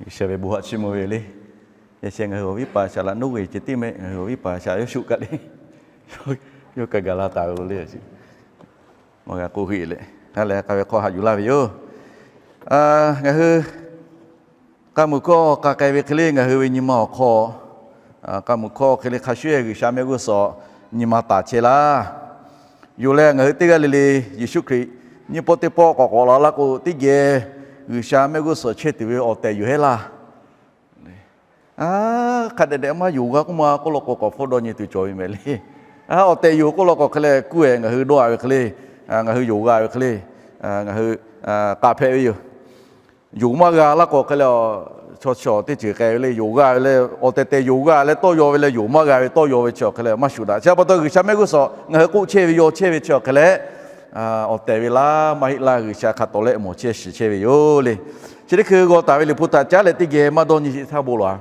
G'uiˬsha ve bon haꞈ chiˇ mvuh ve le. Yaꞈ sheh ngaˬ hui awˬ viˉ paˍ shaˍ laꞈ nuˉ g'uiˬ ceh tiˉ meh, ngaˬ hui awˬ viˉ paˍ shaˍ yawˇ shuˆ kaꞈ le, yawˇ kaꞈ gaˬ la taˍ ve lo le. Awˬ g'a k'oˆ heˆ leh, ha lehˬ k'a ve hk'aw haꞈ yuˬ laˇ ve yoˬ. Ngaˬ hui k'a muiˬ hkawˇ k'a k'ai ve hk'e le, ngaˬ hui ve nyi ma awˬ hk'aw k'a muiˬ hkawˇ hk'e le hk'a shuˍ G'uiˬsha mehˆ g'uˇ suhˍ nyi ma taˍ chehˇ laˇ. Yoˬ leh ngaˬ hui teˇ g'aˇ le le Yeˍsuˆ Hkriꞈ nyiˇ pawˆ teˇ pawˆ k'awꞈ k'awꞈ la laˇ k'o, teˇ geh G'uiˬsha mehˆ g'uˇ suhˍ chehˇ tuˬ ve awˬ tehˬ yoˬ hehˉ laˇ. Hk'a dehꞈ dehꞈ maˇ yonˍ g'a k'oˆ ma k'oˆ law k'o, k'awꞈ hpfuhˇ dawˇ nyi tuˬ cawˬ ve mehˍ le. Awˬ tehˬ yoˬ k'oˆ law k'o hk'e leh kuˇ-e ngaˬ hui dawˇ-a ve hk'e le, ngaˬ hui yonˍ g'a ve hk'e le, ngaˬ hui k'a hpehꞈ ve yoˬ. Yonˍ maˇ g'a laˇ k'o hk'e leh, chaw chaw teˇ ceuˬ k'ai ve le, yonˍ g'a ve le, awˬ tehˬ tehˬ yonˍ g'a leh tawˇ yaw ve leh yonˍ maˇ g'a ve tawˇ yaw ve chi awˬ hk'e leh maˇ shuˍ daꞈ. Chi pa taw G'uiˬsha mehˆ g'uˇ suhˍ ngaˬ hui k'oˆ chehˇ ve yaw chehˇ ve chi awˬ hk'e leh, awˬ tehˬ ve laˇ maˇ heˆ laˇ, G'uiˬsha hk'a tawˍ leh mawˬ chehˇ shiˍ chehˇ ve yoˬ le. Chi teˇ hkui g'aw taˍ ve Liꞈ hpu htaꞈ caˉ leh teˇ geh maˇ dawˇ nyi sheˍ htaˇ bon lawˬ-a.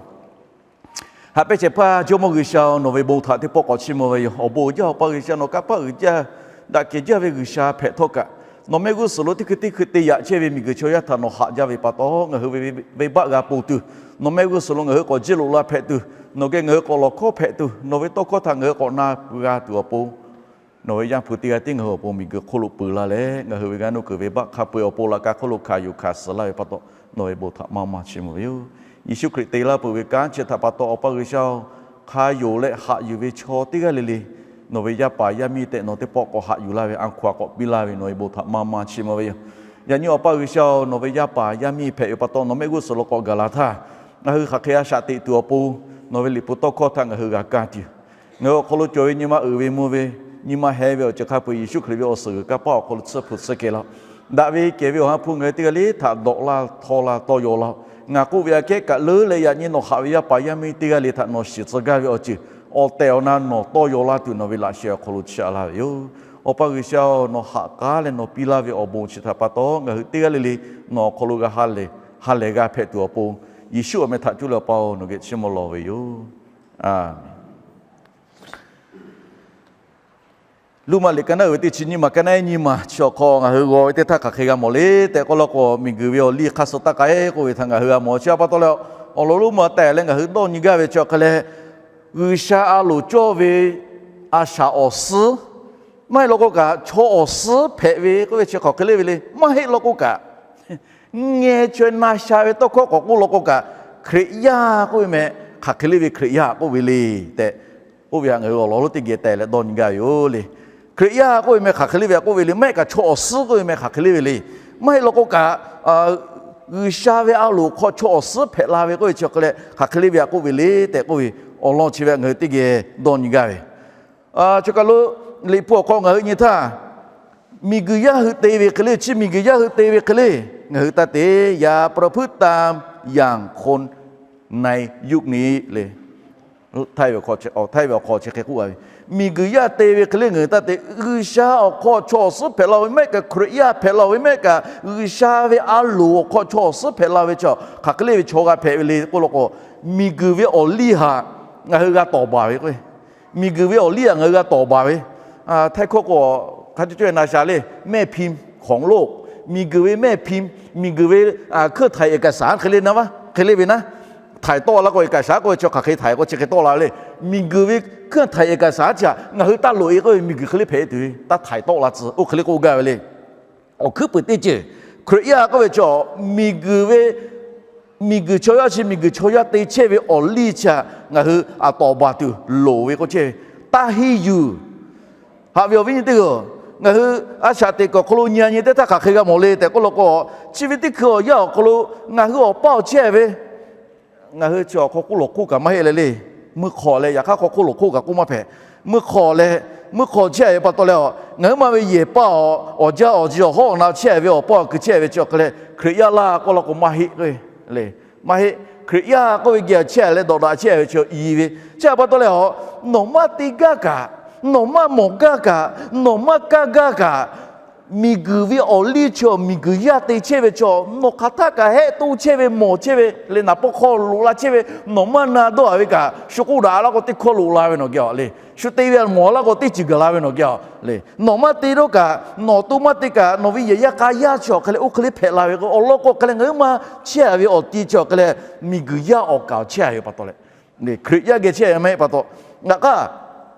Haꞈ pehnˇ shehˍ hpaˇ Jawˇmawˇ G'uiˬsha-oˬ, nawˬ ve bon htaꞈ teˇ pawˆ k'awꞈ chiˇ mvuh ve yoˬ. Awˬ bon uiˍ jaˇ Awˬ pa G'uiˬsha, nawˬ kanˇ paˆ uiˍ jaˇ, daꞈ kehˬ jaˇ ve G'uiˬsha hpehꞈ htawˇ kaꞈ, nawˬ mehˆ g'uˇ suhˍ lo teˇ hkui teˇ hkui te yaꞈ chehˇ ve miˬguiˬ chaw yaˇ htaꞈ nawˬ haꞈ jaˇ ve pa taw, ngaˬ hui ve venˇbaˆ g'a ponˬ tuˬ, nawˬ mehˆ g'uˇ suhˍ lo ngaˬ hui k'awꞈ jiˇ loꞈ la hpehꞈ tuˬ, nawˬ geh ngaˬ hui k'awꞈ lawˬ hkawˇ hpehꞈ tuˬ, nawˬ ve tawˇ hkawˇ htaꞈ ngaˬ hui k'awꞈ na g'a tuˬ awˬ pon, nawˬ ve Yaˇ hpu teˇ g'aˇ tiˉ ngaˬ hui awˬ pon miˬguiˬ hk'oˆ lo peuˬ laˇ leh, ngaˬ hui ve g'aˇ nuˇ kuiˬ venˇbaˆ hk'a peu-eˬ awˬ pon laꞈ ka hk'oˆ lo hkanˍ yuˬ hkanˍ suhˍ laˇ ve pa taw, nawˬ ve bon htaꞈ maˇ maˇ chiˇ mvuh ve yoˬ. Yeˍsuˆ Hkriꞈ te laˇ peuˬ ve kanˉ chi htaꞈ pa taw, Awˬ pa G'uiˬsha-oˬ, hk'a yonˍ leh haꞈ yuˬ ve chaw teˇ g'aˇ le le, nawˬ ve yaˇ paˍ yaˇ miˇ tehꞈ nawˬ teˇ pawˆ k'awꞈ haꞈ yuˬ laˇ ve, a hkaw-anˬ k'awꞈ piˇ laˇ ve nawˬ ve bon htaꞈ maˇ maˇ chiˇ mvuh ve yoˬ. Yaꞈ nyi Awˬ pa G'uiˬsha-oˬ, nawˬ ve yaˇ paˍ yaˇ miˇ hpehꞈ ve pa taw, nawˬ mehˆ g'uˇ suhˍ lo k'awꞈ gaˬ la htaˇ, ngaˬ hui hk'aˬ hk'e a shaꞈ teꞈ tuˬ awˬ pon, nawˬ ve Liꞈ hpu tawˇ hkawˇ htaꞈ ngaˬ hui g'a kaˇ tuˬ, ngaˬ hui awˬ hk'aw lo cawˬ ve nyi ma uiˍ ve mvuh ve, nyi ma heh ve awˬ ceuˬ hk'a peu-eˬ Yeˍsuˆ Hkriꞈ ve awˬ suhˍ g'uiˬ kanˇ paˆ awˬ hk'aw lo tsuhˇ hpu tsuhˇ kehˬ laˇ. Daꞈ ve kehˬ ve Awˬ ha hpu ngaˬ hui teˇ g'aˇ le htaꞈ dawꞈ laˇ, htaw laˇ, tawˇ yaw laˇ. Ngaˬ k'oˆ ve aꞈ kehˉ kaꞈ leuˉ leh, yaꞈ nyi nawˬ haꞈ ve yaˇ paˍ yaˇ miˇ teˇ g'aˇ le htaꞈ nawˬ shiˍ tcuh gaˇ ve awˬ ceuˬ, awˬ tehˬ awˬ na nawˬ tawˇ yaw laˇ tuˬ nawˬ ve laꞈ sheh awˬ hk'aw lo chaꞈ laˇ ve yoˬ. Awˬ pa G'uiˬsha-oˬ, nawˬ haꞈ k'aˉ leh nawˬ piˇ laˇ ve awˬ bon chi htaꞈ pa taw, ngaˬ hui teˇ g'aˇ le le nawˬ awˬ hk'aw lo g'a ha lehˬ ha lehˬ g'a hpehꞈ tuˬ awˬ pon, Yeˍsuˆ awˬ meh htaꞈ cuˇ leh Awˬ pa-oˬ, nawˬ geh chiˇ mvuh lawˬ ve yoˬ. Aˬ, Roˉmaꞈ liꞈ ka naˉ uiˍ ve teˇ chi nyiˇ maˬ, ka naˉ nyiˇ maˬ chi awˬ hk'aw ngaˬ hui g'aw ve teˇ htaˇ hk'aˬ hk'e g'a mawˬ le tehꞈ k'oˆ law k'o, miˬguiˬ ve awˬ liˇ hk'aˇ suh taˇ k'ai k'oˆ ve htaꞈ ngaˬ hui g'a mawˬ. Chi pa taw leh, awˬ lawn lonˉ ma teh leh ngaˬ hui dawˇ nyi gaˇ ve chi awˬ hk'e leh, G'uiˬsha a loˍ cawˇ ve a shaꞈ awˬ suhˉ, maˇ heˆ law k'o kaꞈ chaw awˬ suhˉ hpehꞈ ve k'oˆ ve chi hk'aˬ hk'e le ve le. Maˇ heˆ law k'o kaꞈ, ngeh chaweh na sha ve tawˇ hkawˇ k'awꞈ k'oˆ law k'o kaꞈ, Hkriꞈ yaˇ k'oˆ ve meh hk'aˬ hk'e le ve Hkriꞈ yaˇ k'oˆ ve le tehꞈ k'oˆ ve htaꞈ ngaˬ hui awˬ lawn lonˉ teˇ geh teh leh dawˇ nyi gaˇ ve yoˬ le. Hkriꞈ yaˇ k'oˆ ve meh hk'aˬ hk'e le ve htaꞈ k'oˆ ve le, maˇ heˆ kaꞈ chaw awˬ suhˉ k'oˆ ve meh hk'aˬ hk'e le ve le. Maˇ heˆ law k'o kaꞈ, G'uiˬsha ve a loˍ hk'aw chaw awˬ suhˉ hpehꞈ la ve k'oˆ ve chi awˬ hk'e leh hk'aˬ hk'e le ve htaꞈ k'oˆ ve le tehꞈ k'oˆ ve awˬ lawn chi ve ngaˬ hui teˇ geh dawˇ nyi gaˇ ve. Chi kaˬ lo Liꞈ hpu awˬ hk'aw ngaˬ hui nyi htaˇ, miˬguiˬ yaˇ hui te ve hk'e le, chi miˬguiˬ yaˇ hui te ve hk'e le, ngaˬ hui taˇ te. อย่าประพฤติตามอย่างคนในยุคนี้ le. Htaiˇ ve awˬ hk'aw chi hk'e k'oˆ a ve, miˬguiˬ yaˇ te ve hk'e le ngaˬ hui taˇ te. G'uiˬsha awˬ hk'aw chaw awˬ suhˉ hpehꞈ la ve mehˆ kaꞈ, Hkriꞈ yaˇ hpehꞈ la ve mehˆ kaꞈ, G'uiˬsha ve a loˍ awˬ hk'aw chaw awˬ suhˉ hpehꞈ la ve chi hk'aˬ hk'e le ve chaw g'a hpehꞈ ve le k'oˆ law k'o, miˬguiˬ ve awˬ liˇ htaꞈ ngaˬ hui g'a tawˍ baˬ ve k'o, miˬguiˬ ve awˬ liˇ htaꞈ ngaˬ hui g'a tawˍ baˬ ve, Htaiˇ hkawˇ k'o hk'a co co na sha le, แม่พิมพ์ของโลก, miˬguiˬ ve แม่พิมพ์, miˬguiˬ ve เครื่องถ่ายเอกสาร hk'e le na va, hk'e le ve naˉ, htaiˍ tawˆ la k'o เอกสาร k'oˆ ve chi hk'aˬ hk'e htaiˍ k'o chi hk'e tawˆ la ve le. Miˬguiˬ ve เครื่องถ่ายเอกสาร chi htaꞈ ngaˬ hui taˇ loꞈ-e k'oˆ ve miˬguiˬ hk'e le hpehꞈ tuˬ ve taˇ htaiˍ tawˆ la tcuh, oˇ hk'e le k'oˆ gaˇ ve le. Awˬ hkuiˉ puiˍ teˇ ceuˬ, Hkriꞈ yaˇ k'oˆ ve chi miˬguiˬ ve, miˬguiˬ chaw yaˇ chi miˬguiˬ chaw yaˇ te chehˇ ve awˬ liˇ chi htaꞈ ngaˬ hui aꞈ tawˍ baˬ tuˬ loˍ ve k'oˆ chehˇ ve, taˇ henˇ yuˬ. Haꞈ ve awˬ viˉ nyi teˇ hpaˍ-oˬ, ngaˬ hui a shaꞈ teꞈ kuiˬ awˬ hk'aw lo nyi a nyi teˇ htaˇ hk'aˬ hk'e g'a mawˬ le tehꞈ k'oˆ law k'o, chi ve teˇ hkui awˬ yanˇ awˬ hk'aw lo ngaˬ hui awˬ paˇ awˬ chehˇ ve, ngaˬ hui chi awˬ hk'aw hk'oˆ lawˬ hk'oˆ kaꞈ maˇ heˆ leh le. Mvuhˇ hk'awꞈ leh yaꞈ hk'aˇ hk'aw hk'oˆ lawˬ hk'oˆ kaꞈ k'oˆ maˇ hpehꞈ. Mvuhˇ hk'awꞈ leh, mvuhˇ hk'awꞈ chehˇ ve pa taw leh, ngaˬ hui ma ve yehˬ paˇ awˬ, awˬ jaˇ awˬ ji awˬ hawˉ awˬ na chehˇ ve awˬ paˇ awˬ kuiˬ chehˇ ve chi awˬ hk'e leh Hkriꞈ yaˇ laˇ k'oˆ law k'o maˇ heˆ k'o le. Maˇ heˆ. Hkriꞈ yaˇ k'oˆ ve geh chehˇ leh dawꞈ daꞈ chehˇ ve chi i ve, chi htaꞈ pa taw leh a, nawˬ maˇ te gaˇ kaꞈ, nawˬ maˇ mawˬ gaˇ kaꞈ, nawˬ maˇ kaˇ gaˇ kaꞈ, Miˬguiˬ ve awˬ liˇ chi awˬ miˬguiˬ yaˇ te chehˇ ve chaw, nawˬ hk'aˬ htaˇ kaꞈ hehˆ to chehˇ ve, mawˬ chehˇ ve le, naˍ pawˆ hk'aw loꞈ la chehˇ ve, nawˬ maˇ na dawˇ a ve kaꞈ, shu k'oˆ daꞈ laˇ k'o teˇ hkawˇ loꞈ la ve nawˬ geh a le. Shu te ve mawˬ laˇ k'o teˇ ceuˬ gaˬ la ve nawˬ geh a le. Nawˬ maˇ te dawˇ kaꞈ, nawˬ awˬ to maˇ te kaꞈ, nawˬ ve yehˬ yaˇ k'a yaˇ chi awˬ hk'e leh oˇ hk'e le hpehꞈ la ve k'o, awˬ lawn k'o hk'e leh ngaˬ hui maˇ chehˇ a ve awˬ ti chi awˬ hk'e leh, miˬguiˬ yaˇ awˬ kaˍ chehˇ a ve pa taw leh, Hkriꞈ yaˇ geh chehˇ a maˇ heˆ pa taw, ngaˬ k'aˇ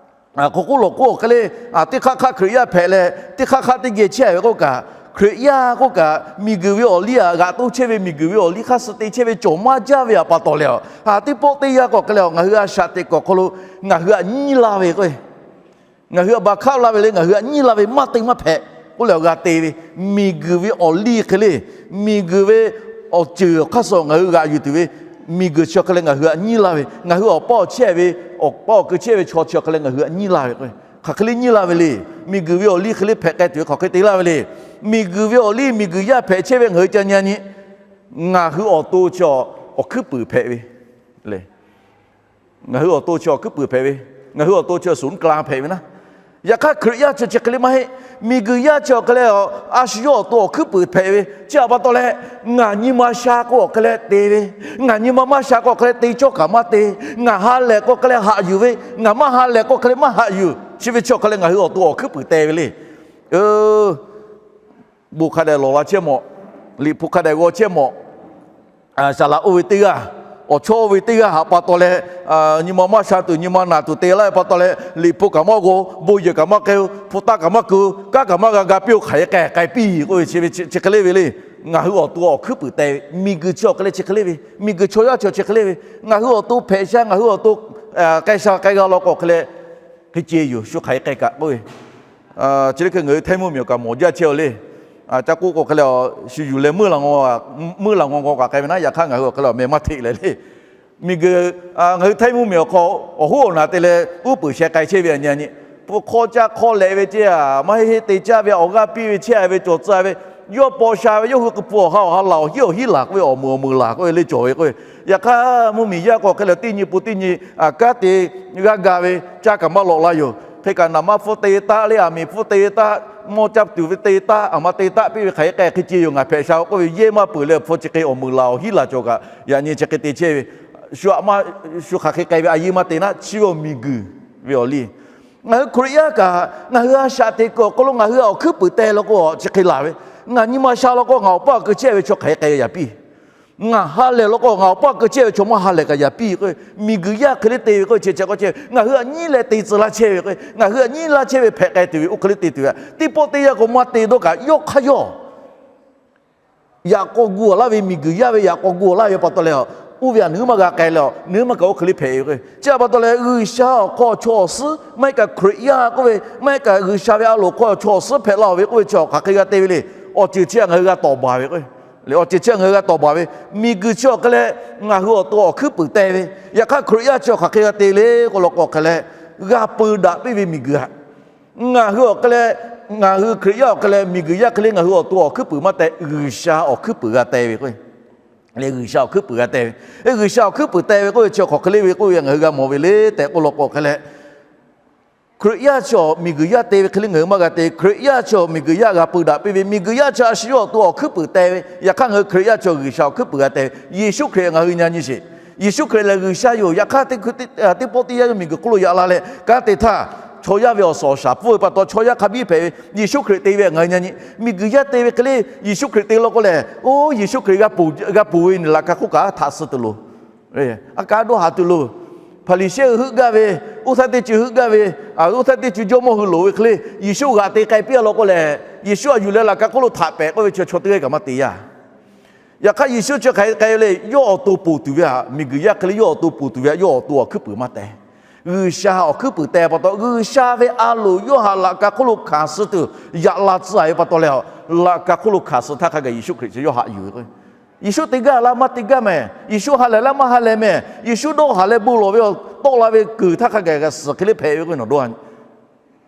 hk'aw k'oˆ lawˬ k'oˆ awˬ hk'e le, teˇ hk'aˇ hk'aˇ Hkriꞈ yaˇ hpehꞈ leh, teˇ hk'aˇ hk'aˇ teˇ geh chehˇ ve k'oˆ kaꞈ, Hkriꞈ yaˇ k'oˆ kaꞈ miˬguiˬ ve awˬ liˇ aꞈ g'aꞈ to chehˇ ve, miˬguiˬ ve awˬ liˇ hk'aˇ suh te chehˇ ve cawˬ maˇ jaˇ ve pa taw leh, a teˇ pawˆ teˇ yanˇ k'o hk'e leh ngaˬ hui a shaꞈ teꞈ kuiˬ awˬ hk'aw lo ngaˬ hui aꞈ nyiˇ laˇ ve k'o, ngaˬ hui aꞈ baˬ hkaˆ laˇ ve le, ngaˬ hui aꞈ nyiˇ laˇ ve maˇ te maˇ hpehꞈ k'oˆ leh awˬ g'a te ve, miˬguiˬ ve awˬ liˇ hk'e le, miˬguiˬ ve awˬ ceuˬ awˬ hk'aˇ suh ngaˬ hui g'aꞈ yuˬ tuˬ ve, miˬguiˬ chi awˬ hk'e leh ngaˬ hui aꞈ nyiˇ laˇ ve, ngaˬ hui awˬ paˇ awˬ chehˇ ve, awˬ paˇ awˬ keu chehˇ ve chaw chi awˬ hk'e leh ngaˬ hui aꞈ nyiˇ laˇ ve k'o, hk'aˬ hk'e le nyiˇ laˇ ve le. Miˬguiˬ ve awˬ liˇ hk'e le hpehꞈ k'ai tuˬ ve hk'aˬ hk'e te laˇ ve le. Miˬguiˬ ve awˬ liˇ miˬguiˬ yaˇ hpehꞈ chehˇ ve ngaˬ hui ca nyi nyi, ngaˬ hui awˬ to chi awˬ hkuiˉ puiˍ hpehꞈ ve le. Ngaˬ hui awˬ to chi awˬ hkuiˉ puiˍ hpehꞈ ve, ngaˬ hui awˬ to chi awˬ suˍ nˉ kla hpehꞈ ve naˉ. Yaꞈ hk'aˇ Hkriꞈ yaˇ chi chi hk'e le maˇ heˆ. Miˬguiˬ yaˇ chi awˬ hk'e leh a shu yawˇ awˬ to awˬ hkuiˉ puiˍ hpehꞈ ve chi a pa taw leh, ngaˬ nyi ma sha k'o awˬ hk'e leh te ve, ngaˬ nyi ma maˇ sha k'o awˬ hk'e leh te cawˇ kaꞈ maˇ te, ngaˬ ha lehˬ k'o hk'e leh haꞈ yuˬ ve, ngaˬ maˇ ha lehˬ k'o hk'e leh maˇ haꞈ yuˬ, chi ve chi awˬ hk'e leh ngaˬ hui awˬ to awˬ hkuiˉ puiˍ te ve le. Bon hk'a dehꞈ lawˬ la chehˇ mawꞈ, liꞈ hpu hk'a dehꞈ g'aw chehˇ mawꞈ, saˍ laꞈ oˇ ve teˇ g'aˇ, awˬ chawˇ oˇ ve teˇ g'aˇ haꞈ pa taw leh, nyi ma maˇ sha tuˬ nyi ma naˬ tuˬ te laˇ ve pa taw leh, liꞈ hpu kaꞈ maˇ g'aw, bon yehˬ kaꞈ maˇ k'ai-o, hpu taˆ kaꞈ maˇ keu, kanˉ kaꞈ maˇ g'a ga piˇ-o, hk'aˬ hk'e k'ai k'ai piˇ k'oˆ ve chi hk'e le ve le. Ngaˬ hui awˬ to awˬ hkuiˉ puiˍ te ve, miˬguiˬ chi awˬ hk'e leh chi hk'e le ve, miˬguiˬ chaw yaˇ chi chi hk'e le ve, ngaˬ hui awˬ to hpehꞈ sha, ngaˬ hui awˬ to k'ai sha k'ai g'a law k'o hk'e leh, hk'e ce yoˬ, shu hk'aˬ hk'e k'ai kaꞈ k'oˆ ve. Chi le hk'e ngaˬ hui htaiˇ mvuhˇmiˬ awˬ kaꞈ mawˬ jaˇ chehˇ-o le. Ca k'oˆ k'o hk'e leh, shu yuˬ leh meuˇ laˬ ngaw kaꞈ k'ai ve naˉ, yaꞈ hk'aˇ ngaˬ hui awˬ hk'e leh awˬ meh maˇ hteꞈ leh le. Miˬguiˬ, ngaˬ hui htaiˇ mvuhˇmiˬ awˬ hk'aw awˬ hoˉ awˬ naˬ te leh uˉ peunˍ sheh k'ai chehˇ ve a nyi a nyi, hpu hk'aw caˇ hk'aw lehꞈ ve ceh a maˇ heˆ heˆ te caˇ ve, awˬ g'aˇ piˇ ve chehˇ ve cawˬ tcuh ve, yawˇ paw sha ve yawˇ hui k'o hpu awˬ ha awˬ ha laˬ awˬ hiˉ awˬ hiˉ laˬ k'oˆ ve, awˬ meuˍ awˬ meuˍ laˬ k'oˆ ve le cawˬ ve k'oˆ ve. Yaꞈ hk'aˇ mvuhˇmiˬ yaˇ k'o hk'e leh teˇ nyi pun teˇ nyi kanˉ te g'aˇ ga ve caˇ kaꞈ maˇ lawꞈ la yoˬ. Hk'e kaꞈ naˍ ma hpfuhˇ te taˆ le, aˬ miˍ hpfuhˇ te taˆ, mawˇ caˇ tuˬ ve te taˆ, aˬ ma te taˆ piˇ ve hk'aˬ hk'e k'ai hk'e ce yoˬ, ngaˬ hpehꞈ sha k'oˆ ve, yehˇ maˇ peuˬ leh hpfuhˇ chi hk'e awˬ meuˍ laˬ awˬ hiˉ laˬ cawˬ kaꞈ yaꞈ nyi chi hk'e te chehˇ ve, shu aꞈ maˇ shu hk'aˬ hk'e k'ai ve a yeˇ maˇ te naˉ, chi ve awˬ miˬguiˬ ve awˬ liˇ. Ngaˬ hui Hkriꞈ yaˇ kaꞈ ngaˬ hui a shaꞈ teꞈ kuiˬ awˬ hk'aw lo ngaˬ hui awˬ hkuiˉ puiˍ te law k'o chi hk'e laˬ ve, ngaˬ nyi ma sha law k'o ngaˬ awˬ paˇ awˬ keu chehˇ ve chaw hk'aˬ hk'e k'ai ve yaꞈ piˇ. Ngaˬ ha lehˬ law k'o ngaˬ awˬ paˇ awˬ keu chehˇ ve chaw maˇ ha lehˬ kaꞈ yaꞈ piˇ k'o, miˬguiˬ yaˇ hk'e le te ve k'o, chi chi k'o chehˇ ve ngaˬ hui aꞈ nyiˉ leh te tcuh laˇ chehˇ ve k'o, ngaˬ hui aꞈ nyiˉ laˇ chehˇ ve hpehꞈ k'ai tuˬ ve, oˇ hk'e le te tuˬ ve, teˇ pawˆ teˇ yanˇ k'o maˇ te dawˇ kaꞈ yawˇ hk'aˇ yawˇ yaꞈ k'aw gu laˇ ve, miˬguiˬ yaˇ ve yaꞈ k'aw gu laˇ ve pa taw leh, oˇ ve aꞈ nawˬ hui maˇ g'a k'ai leh, nawˬ hui maˇ kaꞈ oˇ hk'e le hpehꞈ ve k'o, chi a pa taw leh G'uiˬsha awˬ hk'aw chaw awˬ suhˉ maˇ heˆ kaꞈ Hkriꞈ yaˇ k'oˆ ve, maˇ heˆ kaꞈ G'uiˬsha ve a loˍ hk'aw chaw awˬ suhˉ hpehꞈ la-oˬ ve k'oˆ ve chi hk'aˬ hk'e g'a te ve le. Awˬ ceuˬ chi ngaˬ hui g'a tawˍ baˬ ve k'o, awˬ ceuˬ chi ngaˬ hui g'a tawˍ baˬ ve, miˬguiˬ chi awˬ hk'e leh ngaˬ hui awˬ to awˬ hkuiˉ puiˍ te ve, yaꞈ hk'aˇ Hkriꞈ yaˇ chi hk'aˬ hk'e g'a te le k'o law k'o hk'e leh, g'a peu daꞈ piˇ ve miˬguiˬ aꞈ ngaˬ hui awˬ hk'e leh, ngaˬ hui Hkriꞈ yaˇ awˬ hk'e leh miˬguiˬ yaˇ hk'e le ngaˬ hui awˬ to awˬ hkuiˉ puiˍ maˇ te, G'uiˬsha awˬ hkuiˉ puiˍ g'a te ve k'o, G'uiˬsha awˬ hkuiˉ puiˍ g'a te ve, G'uiˬsha awˬ hkuiˉ puiˍ te ve k'oˆ ve chi hk'aˬ hk'e le ve k'oˆ ve ngaˬ hui g'a mawˬ ve le tehꞈ k'oˆ law k'o hk'e leh, Hkriꞈ yaˇ chi awˬ miˬguiˬ yaˇ te ve hk'e le ngaˬ hui maˇ g'a te. Hkriꞈ yaˇ chi awˬ miˬguiˬ yaˇ g'a peu daꞈ piˇ ve, miˬguiˬ yaˇ chi a shu yawˇ awˬ to awˬ hkuiˉ puiˍ te ve, yaꞈ hk'aˇ ngaˬ hui Hkriꞈ yaˇ chi G'uiˬsha awˬ hkuiˉ puiˍ g'a te ve, Yeˍsuˆ Hkriꞈ ngaˬ hui nyi nyi sheˍ. Yeˍsuˆ Hkriꞈ lehˬ G'uiˬsha yoˬ. Yaꞈ hk'aˇ teˇ pawˆ teˇ yanˇ yawˇ miˬguiˬ hk'oˆ lo yaꞈ la leh kanˉ te htaˇ, chaw yaˇ ve awˬ suhˍ awˬ shaˍ pfuhˇ ve pa taw chaw yaˇ hk'a biˇ hpehꞈ ve, Yeˍsuˆ Hkriꞈ te ve ngaˬ hui nyi nyi. Miˬguiˬ yaˇ te ve hk'e le Yeˍsuˆ Hkriꞈ te law k'o lehˬ, oˇ Yeˍsuˆ Hkriꞈ g'a ponˬ ve laꞈ ka hk'oˆ kaꞈ htaꞈ suh tuˬ loˬ. A kaꞈ dawˇ haˍ tuˬ loˬ. Hpaˍriˍsehˇ hui heuˆ gaˇ ve, oˇ htaˇ teˇ ceuˬ heuˆ gaˇ ve, oˇ htaˇ teˇ ceuˬ jawˇmawˇ hui loˍ ve hk'e le, Yeˍsuˆ g'aꞈ te k'ai piˇ law k'o lehˬ, Yeˍsuˆ aꞈ yuˬ leh laꞈ ka hk'oˆ lo htaꞈ pehˍ k'oˆ ve chi chaw teˇ g'aˇ kaꞈ maˇ te yaˇ. Yaꞈ hk'aˇ Yeˍsuˆ chi hk'aˬ hk'e k'ai ve le, yawˇ awˬ to ponˬ tuˬ ve htaꞈ, miˬguiˬ yaˇ hk'e le yawˇ awˬ to ponˬ tuˬ ve htaꞈ yawˇ awˬ to awˬ hkuiˉ puiˍ maˇ te. G'uiˬsha awˬ hkuiˉ puiˍ te pa taw, G'uiˬsha ve a loˍ yawˇ htaꞈ laꞈ ka hk'oˆ lo hkanˍ suh tuˬ yaꞈ la tcuh ve pa taw leh, laꞈ ka hk'oˆ lo hkanˍ suh htaˇ hk'a gaˬ Yeˍsuˆ Hkriꞈ chi yawˇ haꞈ yuˬ ve k'o, Yeˍsuˆ te gaˇ laˇ maˇ te gaˇ mehˍ, Yeˍsuˆ ha lehˬ laˇ maˇ ha lehˬ mehˍ, Yeˍsuˆ dawˇ haˍ leh bon lawˬ ve awˬ tawˆ la ve kuiˬ htaˇ hk'a gaˬ g'a suhˍ hk'e le hpehꞈ ve k'o nawˬ dawˇ a nyi.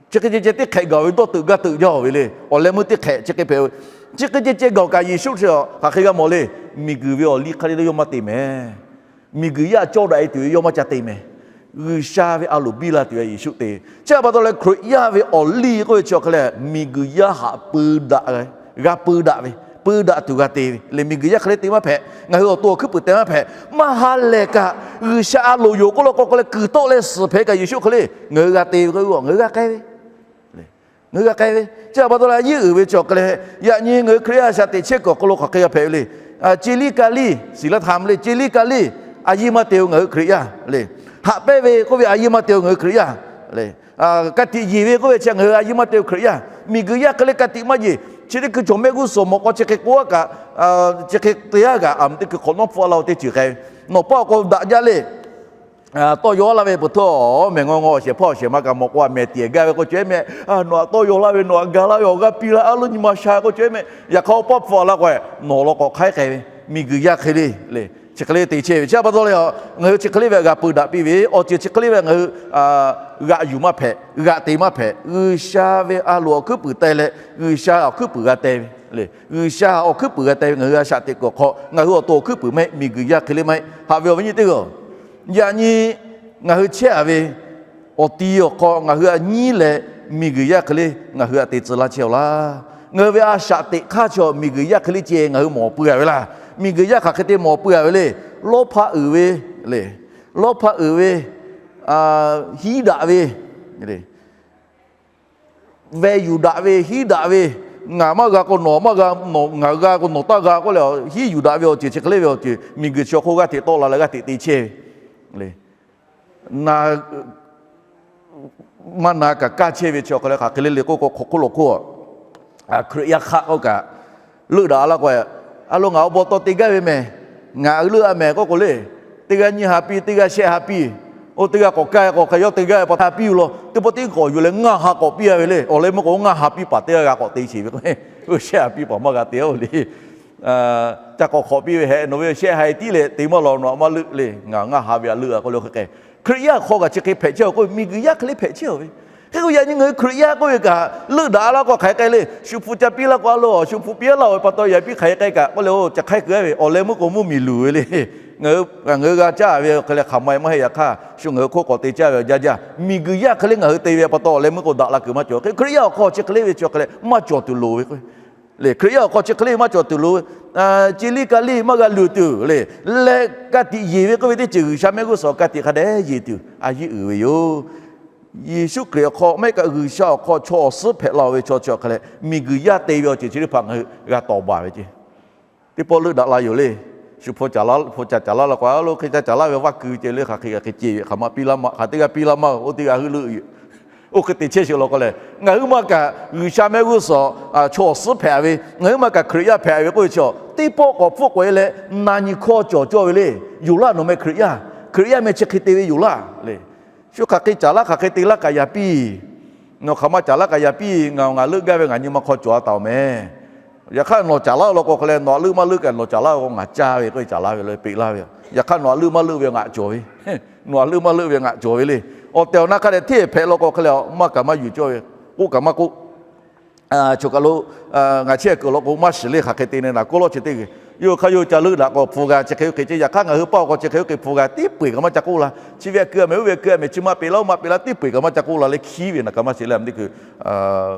Chi hk'e ceh ceh teˇ hk'ehꞈ gaˬ ve dawˇ teuꞈ gaˇ teuꞈ jaˇ ve le. Awˬ leh meuˇ teˇ hk'ehꞈ chi hk'e hpehꞈ ve. Chi hk'e ceh ceh gaˬ kaꞈ Yeˍsuˆ chi hk'aˬ hk'e g'a mawˬ le. Miˬguiˬ ve awˬ liˇ hk'e le yawˇ maˇ te mehˍ. Miˬguiˬ yaˇ cawˇ daꞈ e tuˬ ve yawˇ maˇ ca te mehˍ. G'uiˬsha ve a loˍ biˇ la tuˬ ve Yeˍsuˆ te. Chi pa taw leh Hkriꞈ yaˇ ve awˬ liˇ k'oˆ ve chi awˬ hk'e leh miˬguiˬ yaˇ htaꞈ peu daꞈ, g'a peu daꞈ ve, peu daꞈ tuˬ g'a te ve le. Miˬguiˬ yaˇ hk'e le te maˇ hpehꞈ, ngaˬ hui awˬ to awˬ hkuiˉ puiˍ te maˇ hpehꞈ. Maˇ ha lehˬ kaꞈ G'uiˬsha a loˍ yoˬ k'oˆ law k'o hk'e leh kuiˬ tawˆ leh suhˍ hpehꞈ kaꞈ Yeˍsuˆ hk'e le ngaˬ hui g'a te ve k'o, ngaˬ hui g'a k'ai ve. Ngaˬ hui g'a k'ai ve. Chi pa taw leh a yiˇ uiˍ ve chi awˬ hk'e leh, yaꞈ nyi ngaˬ hui Hkriꞈ yaˇ shaꞈ teꞈ chehˇ kuiˬ awˬ hk'aw lo hk'aˬ hk'e g'a hpehꞈ ve le. Ceˇ liˇ ka liˇ, siˍ laˇ htaꞈ mvuh le, ceˇ liˇ ka liˇ, a yiˇ maˇ te-o ngaˬ hui Hkriꞈ yaˇ le. Haꞈ pehnˇ ve k'oˆ ve a yiˇ maˇ te-o ngaˬ hui Hkriꞈ yaˇ le. Ka tiꞈ yeˬ ve k'oˆ ve chi ngaˬ hui a yiˇ maˇ te-o Hkriꞈ yaˇ. Miˬguiˬ yaˇ hk'e le ka tiꞈ maˇ yeˬ. Chi teˇ hkui cawˬ mehˆ g'uˇ suhˍ mawꞈ k'aw chi hk'e k'oˆ a kaꞈ, chi hk'e te a kaꞈ, a mvuh teˇ hkui hk'awꞈ nawˉ hpfuhˆ a laˇ-o teˇ ceuˬ k'ai ve. Nawˬ paˆ awˬ k'o daꞈ jaˇ le. Tawˇ yaw laˇ ve peuˬ htawˇ, mehˬ ngaw ngaw awˬ shehˍ hpaˇ awˬ shehˍ ma kaꞈ mawꞈ k'o a mehˬ tiꞈ gaˇ ve k'oˆ cawˬ-e mehˆ. Nawˬ htaꞈ tawˇ yaw laˇ ve, nawˬ htaꞈ ga laˇ ve, awˬ g'aˇ piˇ laˇ, a loˉ nyi ma sha k'oˆ cawˬ-e mehˆ. Yaꞈ hk'aˇ awˬ paˇ hpfuhˆ a laˇ k'o, nawˬ law k'awꞈ hk'aiˉ k'ai ve. Miˬguiˬ yaˇ hk'e le le, chi hk'e le te chehˇ ve. Chi pa taw leh, ngaˬ hui chi hk'e le ve g'a peu daꞈ piˇ ve, awˬ ceuˬ chi hk'e le ve ngaˬ hui g'aꞈ yuˬ maˇ hpehꞈ, g'aꞈ te maˇ hpehꞈ. G'uiˬsha ve a loˍ awˬ hkuiˉ puiˍ te leh, G'uiˬsha awˬ hkuiˉ puiˍ g'a te ve le. G'uiˬsha awˬ hkuiˉ puiˍ g'a te ve ngaˬ hui a shaꞈ teꞈ kuiˬ awˬ hk'aw ngaˬ hui awˬ to awˬ hkuiˉ puiˍ maˇ heˆ, miˬguiˬ yaˇ hk'e le maˇ heˆ. Haꞈ ve awˬ viˉ nyi teˇ g'aˇ, yaꞈ nyi ngaˬ hui chehˇ a ve awˬ ti awˬ hk'aw ngaˬ hui a nyiˉ leh miˬguiˬ yaˇ hk'e le ngaˬ hui a te tcuh laˇ chehˇ-oˬ laˇ. Ngaˬ hui ve a shaꞈ teꞈ hk'aˇ chi miˬguiˬ yaˇ hk'e le ceh ngaˬ hui mawˬ pui a ve laˇ. Miˬguiˬ yaˇ hk'aˬ hk'e te mawˬ pui a ve le. Lawˇ hpaˇ uiˍ ve le. Lawˇ hpaˇ uiˍ ve, hiˉ daꞈ ve, veh yuˬ daꞈ ve, hiˉ daꞈ ve, ngaˬ maˇ g'a k'o nawˬ maˇ g'a, ngaˬ g'a k'o nawˬ taˇ g'a k'oˆ leh, hiˉ yuˬ daꞈ ve awˬ ceuˬ chi hk'e le ve awˬ ceuˬ miˬguiˬ chi awˬ hk'oˆ g'aˇ hteꞈ tawˆ la leh g'aˇ hteꞈ te chehˇ ve le. Na maˇ na kaꞈ kaˇ chehˇ ve chi awˬ hk'e le hk'aˬ hk'e le le k'oˆ k'o, hk'aw hk'oˆ lo hk'oˆ Hkriꞈ yaˇ hk'aˆ k'oˆ kaꞈ, leuˆ daꞈ laˇ k'o, a lo ngaˬ awˬ baw taw te gaˇ ve mehˬ, ngaˬ leuˆ a mehˬ k'oˆ k'o le, teˇ g'aˇ nyiˇ ha piˇ, teˇ g'aˇ shehˆ ha piˇ, oˇ teˇ g'aˇ k'awꞈ kaˇ k'o hk'a yawˇ teˇ g'aˇ pa taw piˇ-oˬ law. Teˇ pawˆ tiˉ k'awꞈ yuˬ leh ngaˇ ha k'awꞈ piˇ a ve le. Awˬ leh meuˇ k'o ngaˇ ha piˇ paˍ teˇ g'aˇ g'a k'awꞈ te sheˍ ve k'o, oˇ shehˆ ha piˇ paˍ maˇ g'a te-oˬ le. Ca k'awꞈ hk'awꞈ piˇ ve hehꞈ, nawˬ ve shehˆ ha tiˉ leh te maˇ law, nawˬ htaꞈ maˇ leuˆ le, ngaˬ ngaˇ ha ve htaꞈ leuˆ a k'oˆ le hk'e k'ai. Hkriꞈ yaˇ awˬ hk'aw kaꞈ chi hk'e hpehꞈ chehˇ-oˬ k'oˆ ve, miˬguiˬ yaˇ hk'e le hpehꞈ chehˇ-oˬ ve. Hk'e k'o yaꞈ nyi ngaˬ hui Hkriꞈ yaˇ k'oˆ ve kaꞈ leuˆ daꞈ laˇ k'o hk'aˬ hk'e k'ai le. Shu hpu ca piˇ laˇ k'o a lo, shu hpu piˇ laˇ-oˬ ve pa taw yaꞈ piˇ hk'aˬ hk'e k'ai kaꞈ k'oˆ le, oˇ ca hk'aiˉ kuiˬ-a ve awˬ leh meuˇ k'o mvuhˇmiˬ luˬ ve le. Ngaˬ hui g'a caˇ ve hk'e leh hk'aˬ ma e maˇ heˆ. Yaꞈ hk'aˇ shu ngaˬ hui hk'oˆ k'awꞈ te caˇ ve awˬ jaˇ jaˇ. Miˬguiˬ yaˇ hk'e le ngaˬ hui te ve pa taw awˬ leh meuˇ k'o daꞈ la kuiˬ maˇ cawˬ. Hk'e Hkriꞈ yaˇ awˬ hk'aw chi hk'e le ve chi awˬ hk'e leh maˇ cawˬ tuˬ loˍ ve k'o le. Hkriꞈ yaˇ awˬ hk'aw chi hk'e le maˇ cawˬ tuˬ loˍ ve. Ceˇ liˇ ka liˇ maˇ g'a luˬ tuˬ le. Leh ka tiꞈ yeˬ ve k'oˆ ve teˇ ceuˬ G'uiˬsha mehˆ g'uˇ suhˍ ka tiꞈ hk'a dehꞈ yeˬ tuˬ a yiˉ uiˍ ve yoˬ. Yeˍsuˆ Hkriꞈ awˬ hk'aw maˇ heˆ kaꞈ G'uiˬsha awˬ hk'aw chaw awˬ suhˉ hpehꞈ la-oˬ ve chaw chi awˬ hk'e leh miˬguiˬ yaˇ te ve awˬ ceuˬ chi teˇ hpaˍ ngaˬ hui g'a tawˍ baˬ ve ceˇ. Teˇ pawˆ leuˆ daꞈ la yoˬ le. Shu hpu ca laˇ, hpu ca caˍ laˇ la k'o, a lo hk'e ca caˍ laˇ ve vaˇ kuiˬ ceh le, hk'aˬ hk'e g'a hk'e ceh ve hk'aˬ ma piˇ laˇ maˇ, hk'aˬ teˇ g'aˇ piˇ laˇ maˇ, oˇ teˇ g'aˇ heuˆ leuˆ yoˬ. Oˇ hk'e te chehˇ sheˍ law k'o lehˬ, ngaˬ huiˉ ma kaꞈ G'uiˬsha mehˆ g'uˇ suhˍ chaw awˬ suhˉ hpehꞈ ve, ngaˬ huiˉ ma kaꞈ Hkriꞈ yaˇ hpehꞈ ve k'oˆ ve chi, teˇ pawˆ k'awꞈ hpfuhˆ k'awꞈ e leh na nyi hkawˇ cawˬ cawˇ ve le. Yoˬ laˇ, nawˬ meh Hkriꞈ yaˇ, Hkriꞈ yaˇ meh chi hk'e te ve yoˬ laˇ le. Shu hk'aˬ hk'e caˍ laˇ, hk'aˬ hk'e te laˇ kaꞈ yaꞈ piˇ. Nawˬ hk'aˬ ma caˍ laˇ kaꞈ yaꞈ piˇ. Ngaˬ ngaˬ leuˆ gaˇ ve ngaˬ nyi ma hk'aw cawˬ a taˍ-oˬ meh. Yaꞈ hk'aˇ nawˬ caˍ laˇ law k'o hk'e leh nawˬ htaꞈ leuˆ maˇ leuˆ kaꞈ nawˬ caˍ laˇ ve k'o ngaˬ caˇ ve k'oˆ ve caˍ laˇ ve yoˬ, peꞈ laˇ ve yoˬ. Yaꞈ hk'aˇ nawˬ htaꞈ leuˆ maˇ leuˆ ve ngaˬ cawˬ ve, nawˬ htaꞈ leuˆ maˇ leuˆ ve ngaˬ cawˬ ve le. Awˬ tehˬ awˬ na hk'a dehꞈ hteˇ hpehꞈ law k'o hk'e leh maˇ kaꞈ maˇ yuˬ cawˇ ve, k'oˆ kaꞈ maˇ k'oˆ. Choˬ kaˬ lo ngaˬ chehˇ kuiˬ law k'o maˇ shiˍ le, hk'aˬ hk'e te ne naˍ k'oˆ lawˇ chi teˇ g'uiˬ. Yawˇ hk'aˇ yawˇ ca leuˆ daꞈ k'o hpu g'a chi hk'e oˇ hk'e ceh. Yaꞈ hk'aˇ ngaˬ hui paˇ awˬ hk'aw chi hk'e oˇ hk'e hpu g'a tiˉ peu-eˬ kaꞈ maˇ ca k'oˆ la. Chi ve a keu a mehˍ, oˇ ve a keu a mehˍ, chi ma peꞈ laˇ, oˇ ma peꞈ laˇ, tiˉ peu-eˬ kaꞈ maˇ ca k'oˆ la leh hkiˉ ve naˍ kaꞈ maˇ shiˍ leh a meh teˇ hkui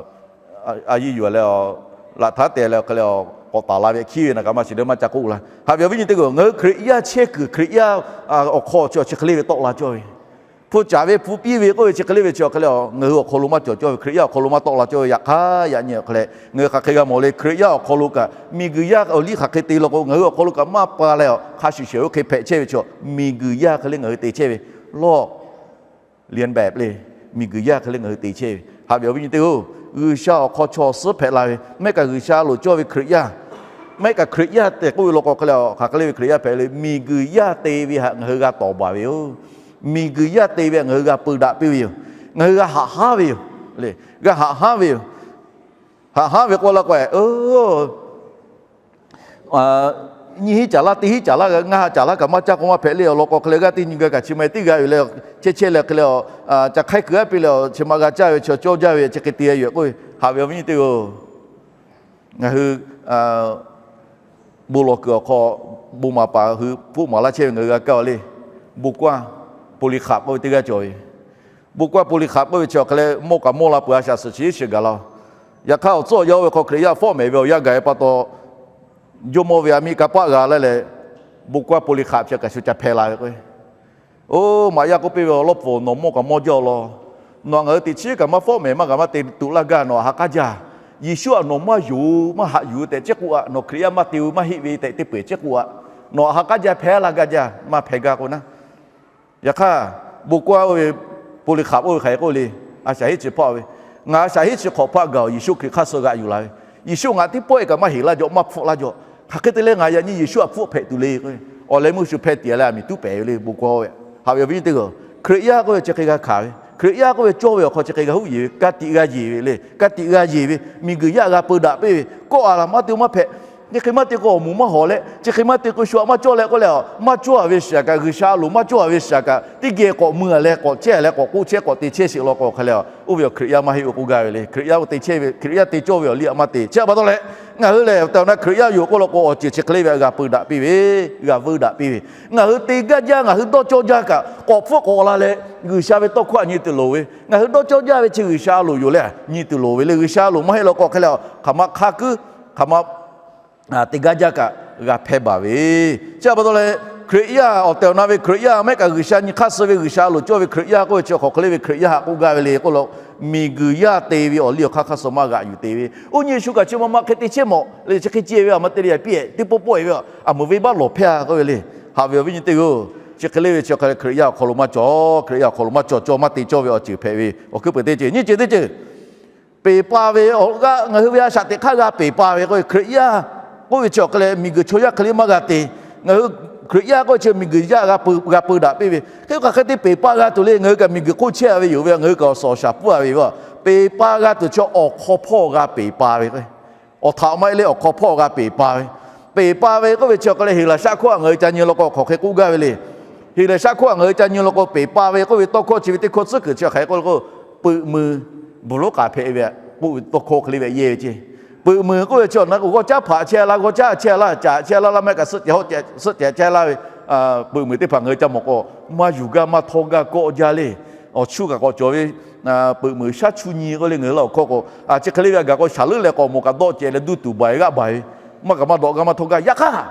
a yiˇ yuˬ leh laꞈ htaˉ te leh hk'e le k'awꞈ taˍ la ve hkiˉ ve naˍ kaꞈ maˇ shiˍ leh maˇ ca k'oˆ la. Haꞈ ve awˬ viˉ nyi teˇ g'uiˬ, ngaˬ hui Hkriꞈ yaˇ chehˇ kuiˬ Hkriꞈ yaˇ awˬ hk'aw chi chi hk'e le ve tawˆ la cawˇ ve. Hpu caˍ ve hpu piˇ ve k'oˆ ve chi hk'e le ve chi awˬ hk'e le ngaˬ hui awˬ hk'aw lo maˇ cawˬ cawˇ ve, Hkriꞈ yaˇ awˬ hk'aw lo maˇ tawˆ la cawˇ ve. Yaꞈ hk'aˇ yaꞈ nyi awˬ hk'e leh ngaˬ hui hk'aˬ hk'e g'a mawˬ le, Hkriꞈ yaˇ awˬ hk'aw lo kaꞈ miˬguiˬ yaˇ awˬ liˇ hk'aˬ hk'e te law k'o ngaˬ hui awˬ hk'aw lo kaꞈ maˇ pa leh hk'a shuˍ shehˍ oˇ hk'e hpehꞈ chehˇ ve chi miˬguiˬ yaˇ hk'e le ngaˬ hui te chehˇ ve lawˇ. Lianˇ baeˍ le, miˬguiˬ yaˇ hk'e le ngaˬ hui te chehˇ ve. Haꞈ ve awˬ viˉ nyi teˇ g'uiˬ, G'uiˬsha awˬ hk'aw chaw awˬ suhˉ hpehꞈ la ve, maˇ heˆ kaꞈ G'uiˬsha loˍ cawˇ ve Hkriꞈ yaˇ, maˇ heˆ kaꞈ Hkriꞈ yaˇ tehꞈ k'oˆ ve law k'o hk'e le, hk'aˬ hk'e le ve Hkriꞈ yaˇ hpehꞈ le, miˬguiˬ yaˇ te ve htaꞈ ngaˬ hui g'a tawˍ baˬ ve yoˬ. Miˬguiˬ yaˇ te ve htaꞈ ngaˬ hui g'a peu daꞈ piˇ ve yoˬ. Ngaˬ hui g'a haꞈ haˉ ve yoˬ le. G'a haꞈ haˉ ve yoˬ. Haꞈ haˉ ve k'oˆ laˇ k'o, nyiˇ hinˉ caˍ laˇ, teˇ hinˉ caˍ laˇ, ngaˇ ha caˍ laˇ kaꞈ maˇ caˇ k'o maˇ hpehꞈ le. Awˬ lawn k'o hk'e leh g'aˇ teˇ nyi gaˇ kaꞈ chi ma teˇ g'aˇ yoˬ leh, chehˇ chehˇ leh hk'e le, ca hk'aiˉ kuiˬ aˉ piˇ leh chi ma g'a caˇ ve chi cawˇ jaˇ ve chi hk'e te a yoˬ k'oˆ ve. Haꞈ ve awˬ viˉ nyi teˇ g'uiˬ, ngaˬ hui bon lawˬ kuiˬ awˬ hk'aw bon maˍ paˍ hui hpoˆ maˍ laˇ chehˇ ve ngaˬ hui g'a kaˇ a le. Bon kaˇ Poˍliˍhkaꞈ k'oˆ ve teˇ g'aˇ cawˬ ve. Bon kaˇ Poˍliˍhkaꞈ k'oˆ ve chi awˬ hk'aˬ leh mawˇ kaꞈ mawˇ la peuˬ, a shaꞈ suhˍ chi iˉ shiˍ gaˬ la. Yaꞈ hk'aˇ awˬ tcuhˉ awˬ yaˇ oˇ ve hk'aw Hkriꞈ yaˇ fawˆ mehˍ ve awˬ yanˇ gaˬ ve pa taw, jawˇmawˇ ve a miˇ kanˇ paˆ g'a laˇ leh, bon kaˇ Poˍliˍhkaꞈ chi kaꞈ shu ca hpeh la ve k'o, Oˇ, maꞈ yaˇ k'oˆ piˇ ve, Awˬ lawˇ pfuhˍ, nawˬ mawˇ kaꞈ mawˇ jaˇ law. Nawˬ htaꞈ ngaˬ hui teꞈ chiˉ kaꞈ maˇ fawˆ mehˍ, maˇ g'a maˇ te tuꞈ laˇ gaˇ, nawˬ htaꞈ ha k'aˉ jaˇ. Yeˍsuˆ htaꞈ nawˬ maˇ yonˍ maˇ haꞈ yuˬ tehꞈ chi k'oˆ-a, nawˬ Hkriꞈ yaˇ maˇ te-o maˇ heˆ ve tehꞈ teˇ peu-eˬ chi k'oˆ-a, nawˬ htaꞈ ha k'aˉ jaˇ, hpeh laˇ gaˇ jaˇ, maˇ hpeh gaˇ k'o naˉ. Yaꞈ hk'aˇ, bon kaˇ oˇ ve Poˍliˍhkaꞈ oˇ ve hk'aˬ hk'e k'oˆ le, a shaꞈ heˆ chi hpawˇ ve, Ngaˬ a shaꞈ heˆ chi hk'awꞈ hpaˆ gaˬ-oˬ, Yeˍsuˆ Hkriꞈ hk'aˇ suh g'aꞈ yuˬ la ve. Yeˍsuˆ ngaˬ teˇ pawˆ-e kaꞈ maˇ heˍ laˇ jaw, maˇ hpfuhˆ laˇ jaw. Hk'aˬ hk'e te leh ngaˬ yaꞈ nyi Yeˍsuˆ htaꞈ hpfuhˆ hpehꞈ tuˬ le k'o, awˬ leh meuˇ shu hpeh tiꞈ leh a miˍ tuˉ pehˍ ve le, bon kaˇ ve. Haꞈ ve awˬ viˉ nyi teˇ g'aˇ, Hkriꞈ yaˇ k'oˆ ve chi hk'e g'a hkanˍ ve, Hkriꞈ yaˇ k'oˆ ve cawˇ ve awˬ hk'aw chi hk'e g'a huˉ yeˬ ve, ka tiꞈ g'a yeˬ ve le, ka tiꞈ g'a yeˬ ve, miˬguiˬ yaˇ g'a peu daꞈ piˇ ve, kawˆ-a laˬ maˇ te-o maˇ hpehꞈ. Chi hk'e maˇ te k'o awˬ moˍ maˇ hawˍ leh, chi hk'e maˇ te k'o shu htaꞈ maˇ cawˇ leh k'oˆ leh, maˇ cawˇ-a ve shiˍ kaꞈ, G'uiˬsha loˍ maˇ cawˇ-a ve shiˍ kaꞈ, teˇ geh k'awꞈ mui-a leh k'awꞈ chehˇ-a leh k'awꞈ k'oˆ chehˇ k'awꞈ te chehˇ sheˍ law k'o hk'e leh, oˇ ve awˬ Hkriꞈ yaˇ maˇ heˆ ve k'oˆ gaˇ ve le. Hkriꞈ yaˇ te chehˇ ve, Hkriꞈ yaˇ te cawˇ ve awˬ liˇ htaꞈ maˇ te. Chi pa taw leh, ngaˬ hui lehˬ awˬ tehˬ awˬ na Hkriꞈ yaˇ yoˬ k'oˆ law k'o, awˬ ceuˬ chi hk'e le ve g'a peu daꞈ piˇ ve, g'a veuˇ daꞈ piˇ ve. Ngaˬ hui te gaˇ jaˇ, ngaˬ hui dawˇ cawˇ jaˇ kaꞈ, k'awꞈ hpfuhˆ k'awꞈ la leh G'uiˬsha ve tawˇ hkawˇ htaꞈ nyi tuˬ loˍ ve. Ngaˬ hui dawˇ cawˇ jaˇ ve chi G'uiˬsha loˍ yoˬ leh nyi tuˬ loˍ ve le. G'uiˬsha loˍ maˇ heˆ law k'o hk'e leh, hk'aˬ ma hk'a kuiˉ, hk'aˬ ma te gaˇ jaˇ kaꞈ g'a hpehˇ baˬ ve. Chi pa taw leh, Hkriꞈ yaˇ awˬ tehˬ awˬ na ve Hkriꞈ yaˇ maˇ heˆ kaꞈ, G'uiˬsha nyi hk'aˇ suh ve G'uiˬsha loˍ cawˇ ve Hkriꞈ yaˇ k'oˆ ve chi hk'aˬ hk'e le ve Hkriꞈ yaˇ htaꞈ k'oˆ gaˇ ve le k'oˆ law, miˬguiˬ yaˇ te ve awˬ liˇ awˬ hk'aˇ hk'aˇ suh maˇ g'aꞈ yuˬ te ve. Oˇ nyi shu kaꞈ chi ma ma hk'e te chehˇ mawˬ le, chi hk'e ceh ve a ma te le yaꞈ piˇ ehˍ teˇ pawˆ pawˆ-e ve a, a meuˍ venˇbaˆ lawˬ hpehˇ-a k'oˆ ve le. Haꞈ ve awˬ viˉ nyi teˇ g'aˇ-oˬ, chi hk'e le ve chi hk'e Hkriꞈ yaˇ awˬ hk'aw lo maˇ cawˬ, Hkriꞈ yaˇ awˬ hk'aw lo maˇ cawˬ cawˇ maˇ te cawˇ ve awˬ ceuˬ hpehꞈ ve awˬ hkuiˉ peuˬ teˇ ceuˬ nyiˇ ceuˬ teˇ ceuˬ peˬ pa ve awˬ g'aˇ ngaˬ hui ve a shaꞈ teꞈ hk'aˇ g'a peˬ pa ve k'oˆ ve, Hkriꞈ yaˇ k'oˆ ve chi awˬ hk'e leh miˬguiˬ chaw yaˇ hk'e le maˇ g'a te. Ngaˬ hui Hkriꞈ yaˇ k'oˆ ve chi miˬguiˬ yaˇ g'a peu daꞈ piˇ ve. Hk'e k'o hk'aˬ hk'e te peˬ pa g'a tuˬ le, ngaˬ hui kaꞈ miˬguiˬ hk'oˆ chehˇ-a ve yoˬ ve, ngaˬ hui kaꞈ awˬ suhˍ awˬ shaˍ pfuhˇ-a ve yoˬ. Peˬ pa g'a tuˬ chi awˬ hk'aw hpawˇ g'a peˬ pa ve k'o, awˬ htaꞈ maˇ heˆ le, awˬ hk'aw hpawˇ g'a peˬ pa ve. Peˬ pa ve k'oˆ ve chi awˬ hk'e leh Heˍlaˍsaˆ hkawˇ htaꞈ ngaˬ hui ca nyi law k'o hk'aˬ hk'e k'oˆ gaˇ ve le. Heˍlaˍsaˆ hkawˇ htaꞈ ngaˬ hui ca nyi law k'o, peˬ pa ve k'oˆ ve tawˇ hkawˇ chi ve teˇ hkawˇ tcuhˉ kuiˬ chi hk'aˬ hk'e k'oˆ le k'o, peuꞈ meuˬ bvuhˬ lonˉ k'aˍ hpehꞈ ve k'oˆ ve tawˇ hkawˇ hk'e le ve yehˇ ve ceˇ. Peuꞈ meuˬ k'oˆ ve chi awˬ na k'o g'awˇ caˉ hpaꞈ chehˇ laˇ, g'awˇ caˉ chehˇ laˇ, caꞈ chehˇ laˇ laˇ maˇ heˆ kaꞈ suhˆ cehˬ hawˆ suhˆ cehˬ chehˇ laˇ ve peuꞈ meuˬ teˇ hpaˍ ngaˬ hui ca mawˬ k'o, maˇ yuˬ gaˇ maˇ htawˇ gaˇ kawˆ jaˇ le. Awˬ chuˇ kaꞈ k'awꞈ cawˬ ve peuꞈ meuˬ shaˉ chu nyi k'oˆ le ngaˬ hui laˇ awˬ hkawˇ k'o, chi hk'e le ve a gaˬ k'o shaˍ leuˉ leh k'awꞈ mawˬ kaꞈ dawˆ cehˬ leh duˇ tuˬ baˬ-e g'aˇ baˬ ve, maˇ kaꞈ maˇ dawꞈ gaˇ maˇ htawˇ gaˇ. Yaꞈ hk'aˇ,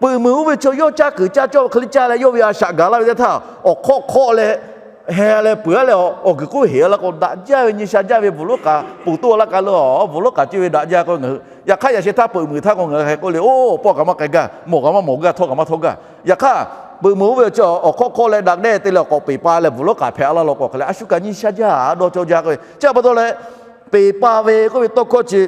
peuꞈ meuˬ oˇ ve chaw yawˇ caˇ kuiˬ caˇ cawˇ ve hk'e le caˇ leh yawˇ ve a shaꞈ gaˬ laˇ ve teˇ htaˇ, awˬ hk'awˆ hk'awˆ leh heh leh peuˬ-a leh awˬ guiˬ k'oˆ heˍ-a laˇ k'o, daꞈ jaˇ ve nyi sha jaˇ ve bvuhˬ lonˉ k'aˍ ponˬ toˇ laˇ k'aˍ le, bvuhˬ lonˉ k'aˍ cawˇ ve daꞈ jaˇ k'o ngaˬ hui. Yaꞈ hk'aˇ yaꞈ sheh htaˇ peuꞈ meuˬ htaˇ k'o ngaˬ hui hk'e k'oˆ le, oˇ pawˆ kaꞈ maˇ k'ai gaˇ, mawˬ kaꞈ maˇ mawˬ gaˇ, htawˇ kaꞈ maˇ htawˇ gaˇ. Yaꞈ hk'aˇ, peuꞈ meuˬ oˇ ve chi awˬ hk'awˆ hk'awˆ leh daꞈ dehˇ te leh awˬ k'awꞈ peˬ pa leh bvuhˬ lonˉ k'aˍ hpehꞈ-a laˇ law k'o hk'e leh a shu kaꞈ nyi sha jaˇ dawˇ cawˇ jaˇ k'o ve. Chi pa taw leh, peˬ pa ve k'oˆ ve tawˇ hkawˇ chi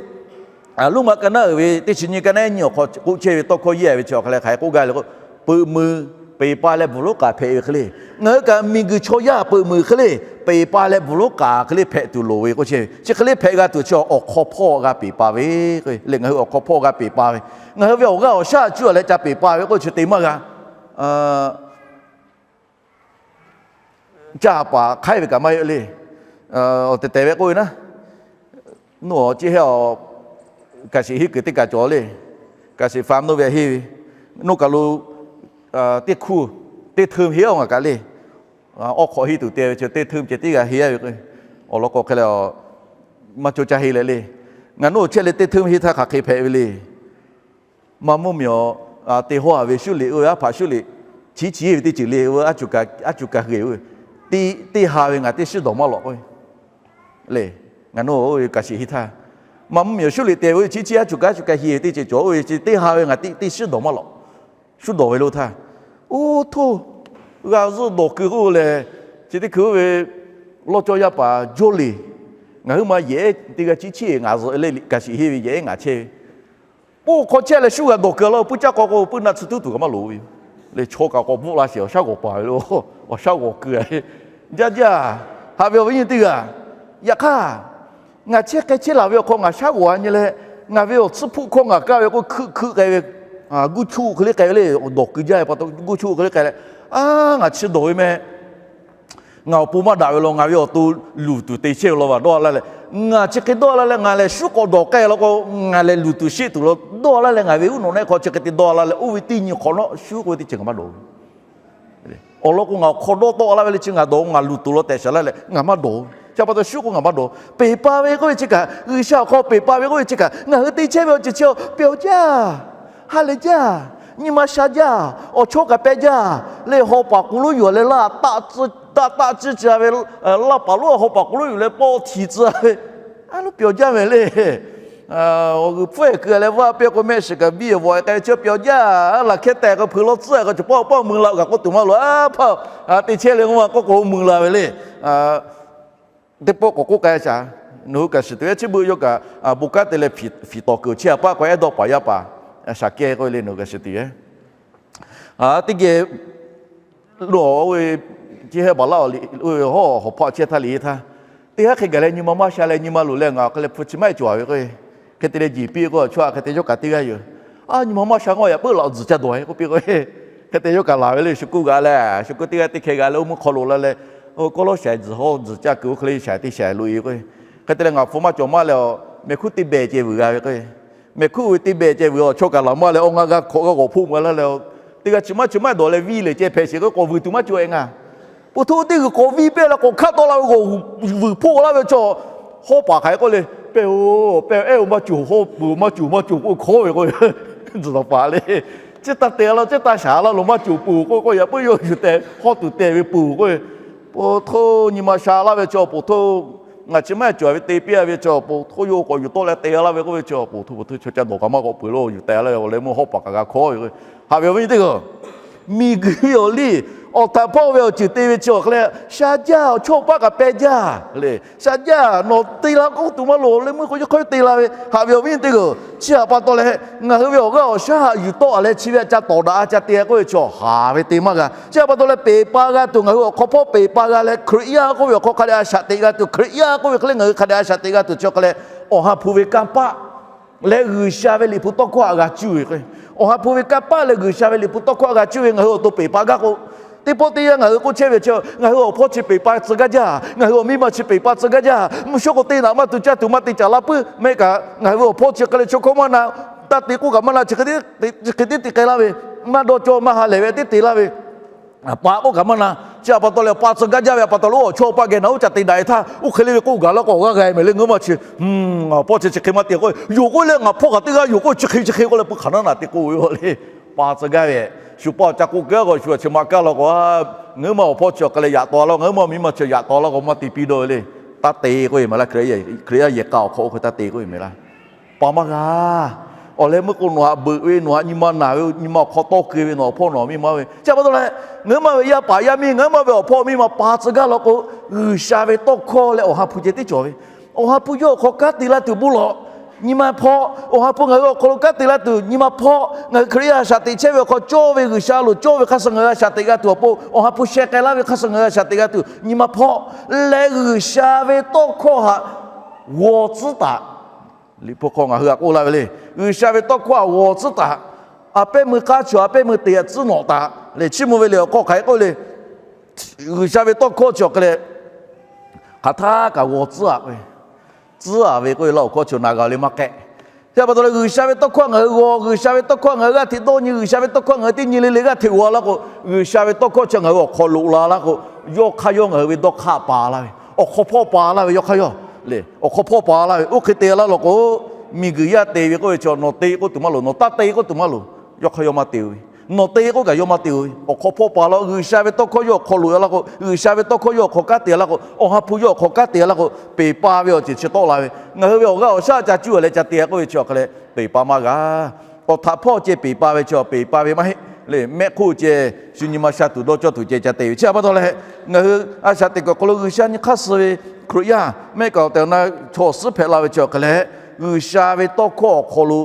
Luˇmaꞈ ka naˉ uiˍ ve teˇ chi nyi ka naˉ nyi awˬ hk'aw k'oˆ chehˇ ve tawˇ hkawˇ yehˇ ve chi awˬ hk'e leh hk'aˬ hk'e k'oˆ gaˇ le k'o, peuꞈ meuˬ peˬ pa leh bvuhˬ lonˉ k'aˍ hpehꞈ ve hk'e le, ngaˬ hui kaꞈ miˬguiˬ chaw yaˇ peuꞈ meuˬ hk'e le, peˬ pa leh bvuhˬ lonˉ k'aˍ hk'e le hpehꞈ tuˬ loˍ ve k'oˆ chehˇ ve. Chi hk'e le hpehꞈ g'a tuˬ chi awˬ hk'aw hpawˇ g'a peˬ pa ve k'o le, ngaˬ hui awˬ hk'aw hpawˇ g'a peˬ pa ve, ngaˬ hui ve awˬ g'aˇ awˬ shaˉ cuˇ leh ca peˬ pa ve k'oˆ chi te maˇ g'a. Caˇ paˍ hk'aiˉ ve kaꞈ maˇ heˆ le. Awˬ tehˬ tehˬ ve k'oˆ ve naˉ, nuˇ awˬ ceˇ heˆ a, kaꞈ shiˍ henˇ kuiˬ teˇ kaꞈ cawˬ le. Kaꞈ shiˍ fa nuˇ ve henˇ ve, nuˇ kaˬ lo teˇ hkuˇ, teˇ hteˇ henˇ a ngaˬ kaꞈ le. Awˬ hk'awꞈ henˇ tuˬ te ve chi teˇ hteˇ ceh teˇ g'aˇ henˇ a ve k'o, awˬ lawn k'o hk'e leh maˇ cawˇ caˇ henˇ leh le. Ngaˬ nuˇ chehˇ leh teˇ hteˇ henˇ htaˇ hk'aˬ hk'e hpehꞈ ve le. Maˇ mvuhˇmiˬ awˬ te hawˇ a ve shuˉ liꞈ oˇ ve aˉ hpaꞈ shuˉ liꞈ chi chi ve teˇ ceuˬ le, aˉ cuˬ kaꞈ hui-e oˇ ve, teˇ ha ve ngaˬ teˇ shuˉ dawˬ maˇ lawꞈ k'oˆ ve le. Ngaˬ nuˇ oˇ ve kaꞈ shiˍ henˇ htaˇ, maˇ mvuhˇmiˬ awˬ shuˉ liꞈ te ve chi chi aˉ cuˬ kaꞈ aˉ cuˬ kaꞈ hui-e ve teˇ ceuˬ cawˬ oˇ ve chi teˇ ha ve ngaˬ teˇ shuˉ dawˬ maˇ lawꞈ. Shuˉ dawˬ ve lo htaˇ, oˇ htoˇ, g'a zuhˆ dawˬ keu k'oˆ lehˬ, chi teˇ hkui oˇ ve lawˇ cawˇ yaˇ paˍ Jawˇleˍ, ngaˬ huiˉ ma yehˬ teˇ g'aˇ chi chi ngaˬ zuhꞈ le kaꞈ shiˍ henˇ ve yehˬ ngaˬ chehˇ ve, oˇ hk'aw chehˇ leh shuˉ g'a dawˬ keu laˇ, puiˇ caˇ k'aw k'o puiˇ naˆ tsuhˇ tuˉ tuˬ kaꞈ maˇ loˍ ve yoˬ. Leh chaw kaꞈ k'awꞈ bvuhˆ la sheˍ, awˬ shaˉ g'awˬ paˍ ve lo, awˬ shaˉ g'awˬ keu jaˇ jaˇ. Haꞈ ve awˬ viˉ nyi teˇ g'aˇ, yaꞈ hk'aˇ, ngaˬ chehˇ k'ai chehˇ laˬ ve awˬ hk'aw ngaˬ shaˉ g'awˬ-a nyi leh, ngaˬ ve awˬ tsuhˇ hpuˆ hkawˇ ngaˬ kaˇ ve k'o hkuˆ hkuˆ k'ai ve, guˇ chuˇ hk'e le k'ai ve le, awˬ dawˬ keu jaˇ ve pa taw guˇ chuˇ hk'e le k'ai leh, a, ngaˬ chi dawˬ ve meh. Ngaˬ awˬ pon maˇ daꞈ ve law, ngaˬ ve awˬ to luˬ tuˬ te chehˇ ve law vaˬ dawˇ laˇ leh, ngaˬ chi hk'e dawˇ laˇ leh ngaˬ lehˬ shuˉ k'awꞈ dawˬ k'ai law k'o, ngaˬ lehˬ luˬ tuˬ sheˆ tuˬ law dawˇ laˇ leh ngaˬ ve uˉ nawˬ neˆ hk'aw chi hk'e te dawˇ laˇ leh oˇ ve teˇ nyi hk'awꞈ nawˉ shuˉ k'oˆ ve teˇ ceuˬ ngaˬ maˇ dawˬ ve. Awˬ lawn k'o, ngaˬ awˬ hk'aw dawˇ tawˆ laˇ ve le chi ngaˬ dawˬ, ngaˬ luˬ tuˬ law tehꞈ shaˍ laˇ leh ngaˬ maˇ dawˬ. Chi pa taw shu k'o ngaˬ maˇ dawˬ. Peˬ pa ve k'oˆ ve chi kaꞈ, G'uiˬsha awˬ hk'aw peˬ pa ve k'oˆ ve chi kaꞈ, ngaˬ hui te chehˇ ve awˬ ceuˬ chi awˬ pehˬ awˬ jaˇ, ha lehˬ jaˇ, nyi ma sha jaˇ, awˬ chawˇ kaꞈ pehˇ jaˇ, leh haw paˍ k'o lonˉ yuˬ leh laˇ taˆ tcuhˇ taˆ taˆ tcuhˇ ci ve, laˇ paˍ lonˉ haw paˍ k'o lonˉ yuˬ leh pawˇ hti tcuhˇ ve, a lo pehˬ awˬ jaˇ mehˍ le. Awˬ g'uiˬ hpfuhˇ ehˍ keu leh vaˇ piˇ k'o mehˆ shiˍ kaꞈ biˇ awˬ vawˬ k'ai ve chi pehˬ awˬ jaˇ. Laˬ hkehˇ tehˬ k'o hpeuꞈ law tcuhˇ k'o chi pawˆ pawˆ mui la g'a k'oˆ tuˬ maˇ loˬ a hpaˇ, te chehˇ le k'oˆ ma k'oˆ k'o mui la ve le. Teˇ pawˆ k'awꞈ k'oˆ k'ai shaˍ, nawˬ hui kaꞈ shiˍ tuˬ ve chi beuꞈ yawˇ kaꞈ bon kanˉ te leh hpiˍ tawˍ kuiˬ chi aꞈ paˆ k'o ehˉ dawˇ paˍ yaˇ paˍ shaˍ kehˇ k'oˆ ve le nawˬ hui kaꞈ shiˍ tuˬ ve. Teˇ geh lo oˇ ve, chi heh baˬ laˇ awˬ liꞈ oˇ ve hawˉ hawˍ hpaˆ chehˇ htaˇ liꞈ htaˇ, teˇ haˉ hk'e gaˬ leh nyi ma maˇ sha leh nyi ma loˍ leh ngaˬ hk'e leh hpu chi maˇ heˆ cawˬ ve k'o, hk'e te leh jeˬ piˇ k'o, chaw hk'e te yawˇ kaꞈ teˇ g'aˇ yoˬ. A, nyi ma maˇ sha ngaˇ yaꞈ puiˉ laꞈ tzuhˬ ca dawˬ k'oˆ piˇ k'o, hk'e te yawˇ kaꞈ laˬ ve le. Shu kuˇ g'a leh shu kuˇ teˇ g'aˇ teˇ hkeh g'a leh oˇ meuˇ hk'aw lo la leh, k'awˇ lawˉ shaiˍ tzuhˬ hawˉ tzuhˬ caˇ kuiˬ oˇ hk'e le shaiˍ teˇ shaiˍ loꞈ e k'o, hk'e te leh ngaˬ hpu maˇ cawˬ maˇ leh, mehˬ hkuˇ teˇ behˬ ceh vuiˬ g'a ve k'o, mehˬ hkuˇ ve teˇ behˬ ceh vuiˬ awˬ chawˇ kaꞈ laˬ maˇ leh awˬ ngaˇ g'a hk'awꞈ g'a g'awˬ hpoˆ ma laˇ leh, teˇ g'aˇ chi maˇ chi maˇ dawˬ leh viˇ lehˬ ceh hpehꞈ sheˍ k'o k'awꞈ vuiˬ tuˬ maˇ cawˬ e ngaˬ. Pu htoˇ teˇ g'uiˬ k'awꞈ viˇ pehˇ leh k'awꞈ hkaˆ tawˆ la ve k'awꞈ vuiˬ hpoˆ laˇ ve chaw, hawˉ paˍ hk'aˬ hk'e k'oˆ le, pehˇ-oˬ pehˇ-oˬ, ehˉ-oˬ maˇ cawˬ hawˉ peuˬ maˇ cawˬ maˇ cawˬ k'oˆ hkawˉ ve k'o, tzuhˬ dawˬ paˍ le. Chi taˇ te laˇ, chi taˇ shaˍ laˇ lo maˇ cawˬ peuˬ k'oˆ k'o, yaꞈ puiˉ yawˇ yuˬ tehꞈ hawˉ tuˬ tehꞈ ve peuˬ k'o, pu htoˇ nyi ma sha laˇ ve chaw pu htoˇ, ngaˬ chi maˇ cawˬ ve te piˇ ve chaw pu htoˇ yawˇ k'awꞈ yuˬ tawˆ leh te laˇ ve k'oˆ ve chaw pu htoˇ, pu htoˇ chaw ca dawˬ kaꞈ maˇ k'awꞈ peuˬ lo yuˬ tehꞈ laˇ ve awˬ leh meuˇ hawˉ paˍ kaꞈ g'a hkawˉ ve k'o, haꞈ ve awˬ viˉ nyi teˇ g'aˇ, miˬguiˬ ve awˬ liˇ awˬ htaꞈ hpawˇ ve awˬ ceuˬ te ve chi awˬ hk'e leh sha jaˇ, awˬ chawˇ paˆ kaꞈ pehˇ jaˇ le. Sha jaˇ, nawˬ te la k'oˆ tuˬ maˇ loˍ leh meuˇ k'o yawˇ hk'aˇ te la ve. Haꞈ ve awˬ viˉ nyi teˇ g'aˇ, chi htaꞈ pa taw leh ngaˬ hui ve awˬ g'aˇ awˬ shaˉ haꞈ yuˬ tawˆ a leh chi ve htaꞈ ca tawˍ daꞈ a ca te k'oˆ ve chaw haꞈ ve te maˇ g'a. Chi htaꞈ pa taw leh peˬ pa g'a tuˬ, ngaˬ hui awˬ hk'aw hpawˇ peˬ pa g'a leh Hkriꞈ yaˇ k'oˆ ve awˬ hk'aw hk'a dehꞈ a shaꞈ teꞈ g'a tuˬ, Hkriꞈ yaˇ k'oˆ ve hk'e leh ngaˬ hui hk'a dehꞈ a shaꞈ teꞈ g'a tuˬ chi awˬ hk'e leh, awˬ ha hpu ve kanˇ paˆ leh G'uiˬsha ve Liꞈ hpu tawˇ hkawˇ htaꞈ g'a cuˇ ve k'o, awˬ ha hpu ve kanˇ paˆ leh G'uiˬsha ve Liꞈ hpu tawˇ hkawˇ htaꞈ g'a cuˇ ve ngaˬ hui awˬ to peˬ pa gaˇ k'o, teˇ pawˆ teˇ yanˇ ngaˬ hui k'oˆ chehˇ ve chi, ngaˬ hui awˬ hpawˇ chi peˬ pa tcuh gaˇ jaˇ, ngaˬ hui awˬ miˇ ma chi peˬ pa tcuh gaˇ jaˇ, mvuhˇ shawˉ k'o teˇ naꞈ maˇ tu caˇ tuˬ maˇ te caˍ laˇ puiˉ mehˆ kaꞈ, ngaˬ hui ve awˬ hpawˇ chi hk'e leh chaw hkawˇ maˇ na, taˇ te k'oˆ kaꞈ maˇ na, chi hk'e tiˉ te k'ai laˇ ve, maˇ dawˇ cawˇ maˇ ha lehˬ ve tiˉ te laˇ ve pa k'oˆ kaꞈ maˇ na. Chi htaꞈ pa taw leh pa tcuh gaˇ jaˇ ve pa taw lo awˬ chawˇ paˆ geh naꞈ uˉ ca te daꞈ e htaˇ, oˇ hk'e le ve k'oˆ gaˬ laˇ k'o g'a g'a e mehˍ le. Ngaˬ hui ma chi, ngaˬ hpawˇ chi chi hk'e maˇ te k'o, yonˍ k'oˆ leh ngaˬ hpawˇ kaꞈ teˇ g'aˇ yonˍ k'o chi hk'e chi hk'e k'oˆ leh pu hk'aˬ naˉ naꞈ te k'oˆ ve le. Pa tcuh gaˇ ve, shu paˆ ca k'oˆ keu k'o shu chi ma kaˇ law k'o, ngaˬ hui ma awˬ hpawˇ chi awˬ hk'e leh yaꞈ taw laˇ k'o, ngaˬ hui ma miˇ ma chi yaꞈ taw laˇ k'o maˇ te piˇ dawˇ ve le. Taˇ te k'oˆ ve mehˍ laˇ. Hkriꞈ yaˇ yehˬ k'a awˬ hk'aw oˇ hk'e taˇ te k'oˆ ve mehˍ laˇ. Pa maˇ g'a. Awˬ leh meuˇ k'o nawˬ htaꞈ beuꞈ ve, nawˬ htaꞈ nyi ma naˬ ve, nyi ma awˬ hk'aw tawˇ keu ve nawˬ awˬ hpawˇ nawˬ miˇ ma ve. Chi pa taw leh, ngaˬ hui ma ve yaˇ paˍ yaˇ miˇ, ngaˬ hui ma ve awˬ hpawˇ miˇ ma pa tcuh gaˇ law k'o, G'uiˬsha ve tawˇ hkawˇ leh awˬ ha hpu ceh tiˉ cawˬ ve. Awˬ ha hpu yawˇ awˬ hk'aw kanˉ te laˇ tuˬ bon lawˬ. Nyi ma hpawˇ, awˬ ha hpu ngaˬ hui awˬ hk'aw lo kanˉ te laˇ tuˬ nyi ma hpawˇ, ngaˬ hui Hkriꞈ yaˇ a shaꞈ teꞈ chehˇ ve awˬ hk'aw cawˇ ve G'uiˬsha loˍ cawˇ ve hk'a suh ngaˬ hui a shaꞈ teꞈ g'a tuˬ awˬ pon, awˬ ha hpu sheh k'ai laˇ ve hk'a suh ngaˬ hui a shaꞈ teꞈ g'a tuˬ nyi ma hpawˇ leh G'uiˬsha ve tawˇ hkawˇ htaꞈ g'aw tcuhˉ taˍ. Liꞈ hpu hk'aw ngaˬ hui htaꞈ k'oˆ laˇ ve le. G'uiˬsha ve tawˇ hkawˇ htaꞈ g'aw tcuhˉ taˍ. A pehˉ meuˇ k'aˇ chi a pehˉ meuˇ te tcuhˉ nawꞈ taˍ leh chiˇ mvuh ve le awˬ hk'aw hk'aˬ hk'e k'oˆ le. G'uiˬsha ve tawˇ hkawˇ chi awˬ hk'e leh hk'aˬ htaˇ kaꞈ g'aw tcuhˉ a k'o, tcuhˉ a ve k'oˆ ve laˇ awˬ hkawˇ chi na g'a le maˇ k'ehˆ. Chi pa taw leh G'uiˬsha ve tawˇ hkawˇ ngaˬ hui g'aw, G'uiˬsha ve tawˇ hkawˇ ngaˬ hui g'aˇ hteꞈ dawˇ nyi, G'uiˬsha ve tawˇ hkawˇ ngaˬ hui teˇ nyi le le g'aˇ hteꞈ g'aw laˇ k'o, G'uiˬsha ve tawˇ hkawˇ chi ngaˬ hui awˬ hk'aw loꞈ la laˇ k'o, yawˇ hk'aˇ yawˇ ngaˬ hui ve dawˇ hk'aˇ pa laˇ ve, awˬ hk'aw hpawˇ pa laˇ ve yawˇ hk'aˇ yawˇ le, awˬ hk'aw hpawˇ pa laˇ ve. Oˇ hk'e te laˇ law k'o, miˬguiˬ yaˇ te ve k'oˆ ve chi nawˬ te k'oˆ tuˬ maˇ loˍ, nawˬ taˇ te k'oˆ tuˬ maˇ loˍ, yawˇ hk'aˇ yawˇ maˇ te ve. Nawˬ te k'oˆ kaꞈ yawˇ maˇ te ve, awˬ hk'aw hpawˇ pa laˇ. G'uiˬsha ve tawˇ hkawˇ yawˇ awˬ hk'aw loꞈ laˇ k'o, G'uiˬsha ve tawˇ hkawˇ yawˇ awˬ hk'aw kanˉ te laˇ k'o, awˬ ha hpu yawˇ awˬ hk'aw kanˉ te laˇ k'o, peˬ pa ve awˬ ceuˬ chi tawˆ la ve. Ngaˬ hui ve awˬ g'aˇ awˬ shaˉ ca cuˇ a leh ca te k'oˆ ve chi awˬ hk'e leh peˬ pa maˇ g'a. Awˬ htaꞈ hpawˇ ceh peˬ pa ve chi awˬ peˬ pa ve maˇ heˆ le. Mehˆ hk'oˆ ceh shu nyi ma sha tuˬ dawˇ cawˇ tuˬ ceh ca te ve. Chi pa taw leh, ngaˬ hui a shaꞈ teꞈ kuiˬ awˬ hk'aw lo G'uiˬsha nyi hk'aˇ suh ve Hkriꞈ yaˇ mehˆ kaꞈ awˬ tehˬ awˬ na chaw awˬ suhˉ hpehꞈ la ve chi awˬ hk'e leh, G'uiˬsha ve tawˇ hkawˇ awˬ hk'aw lo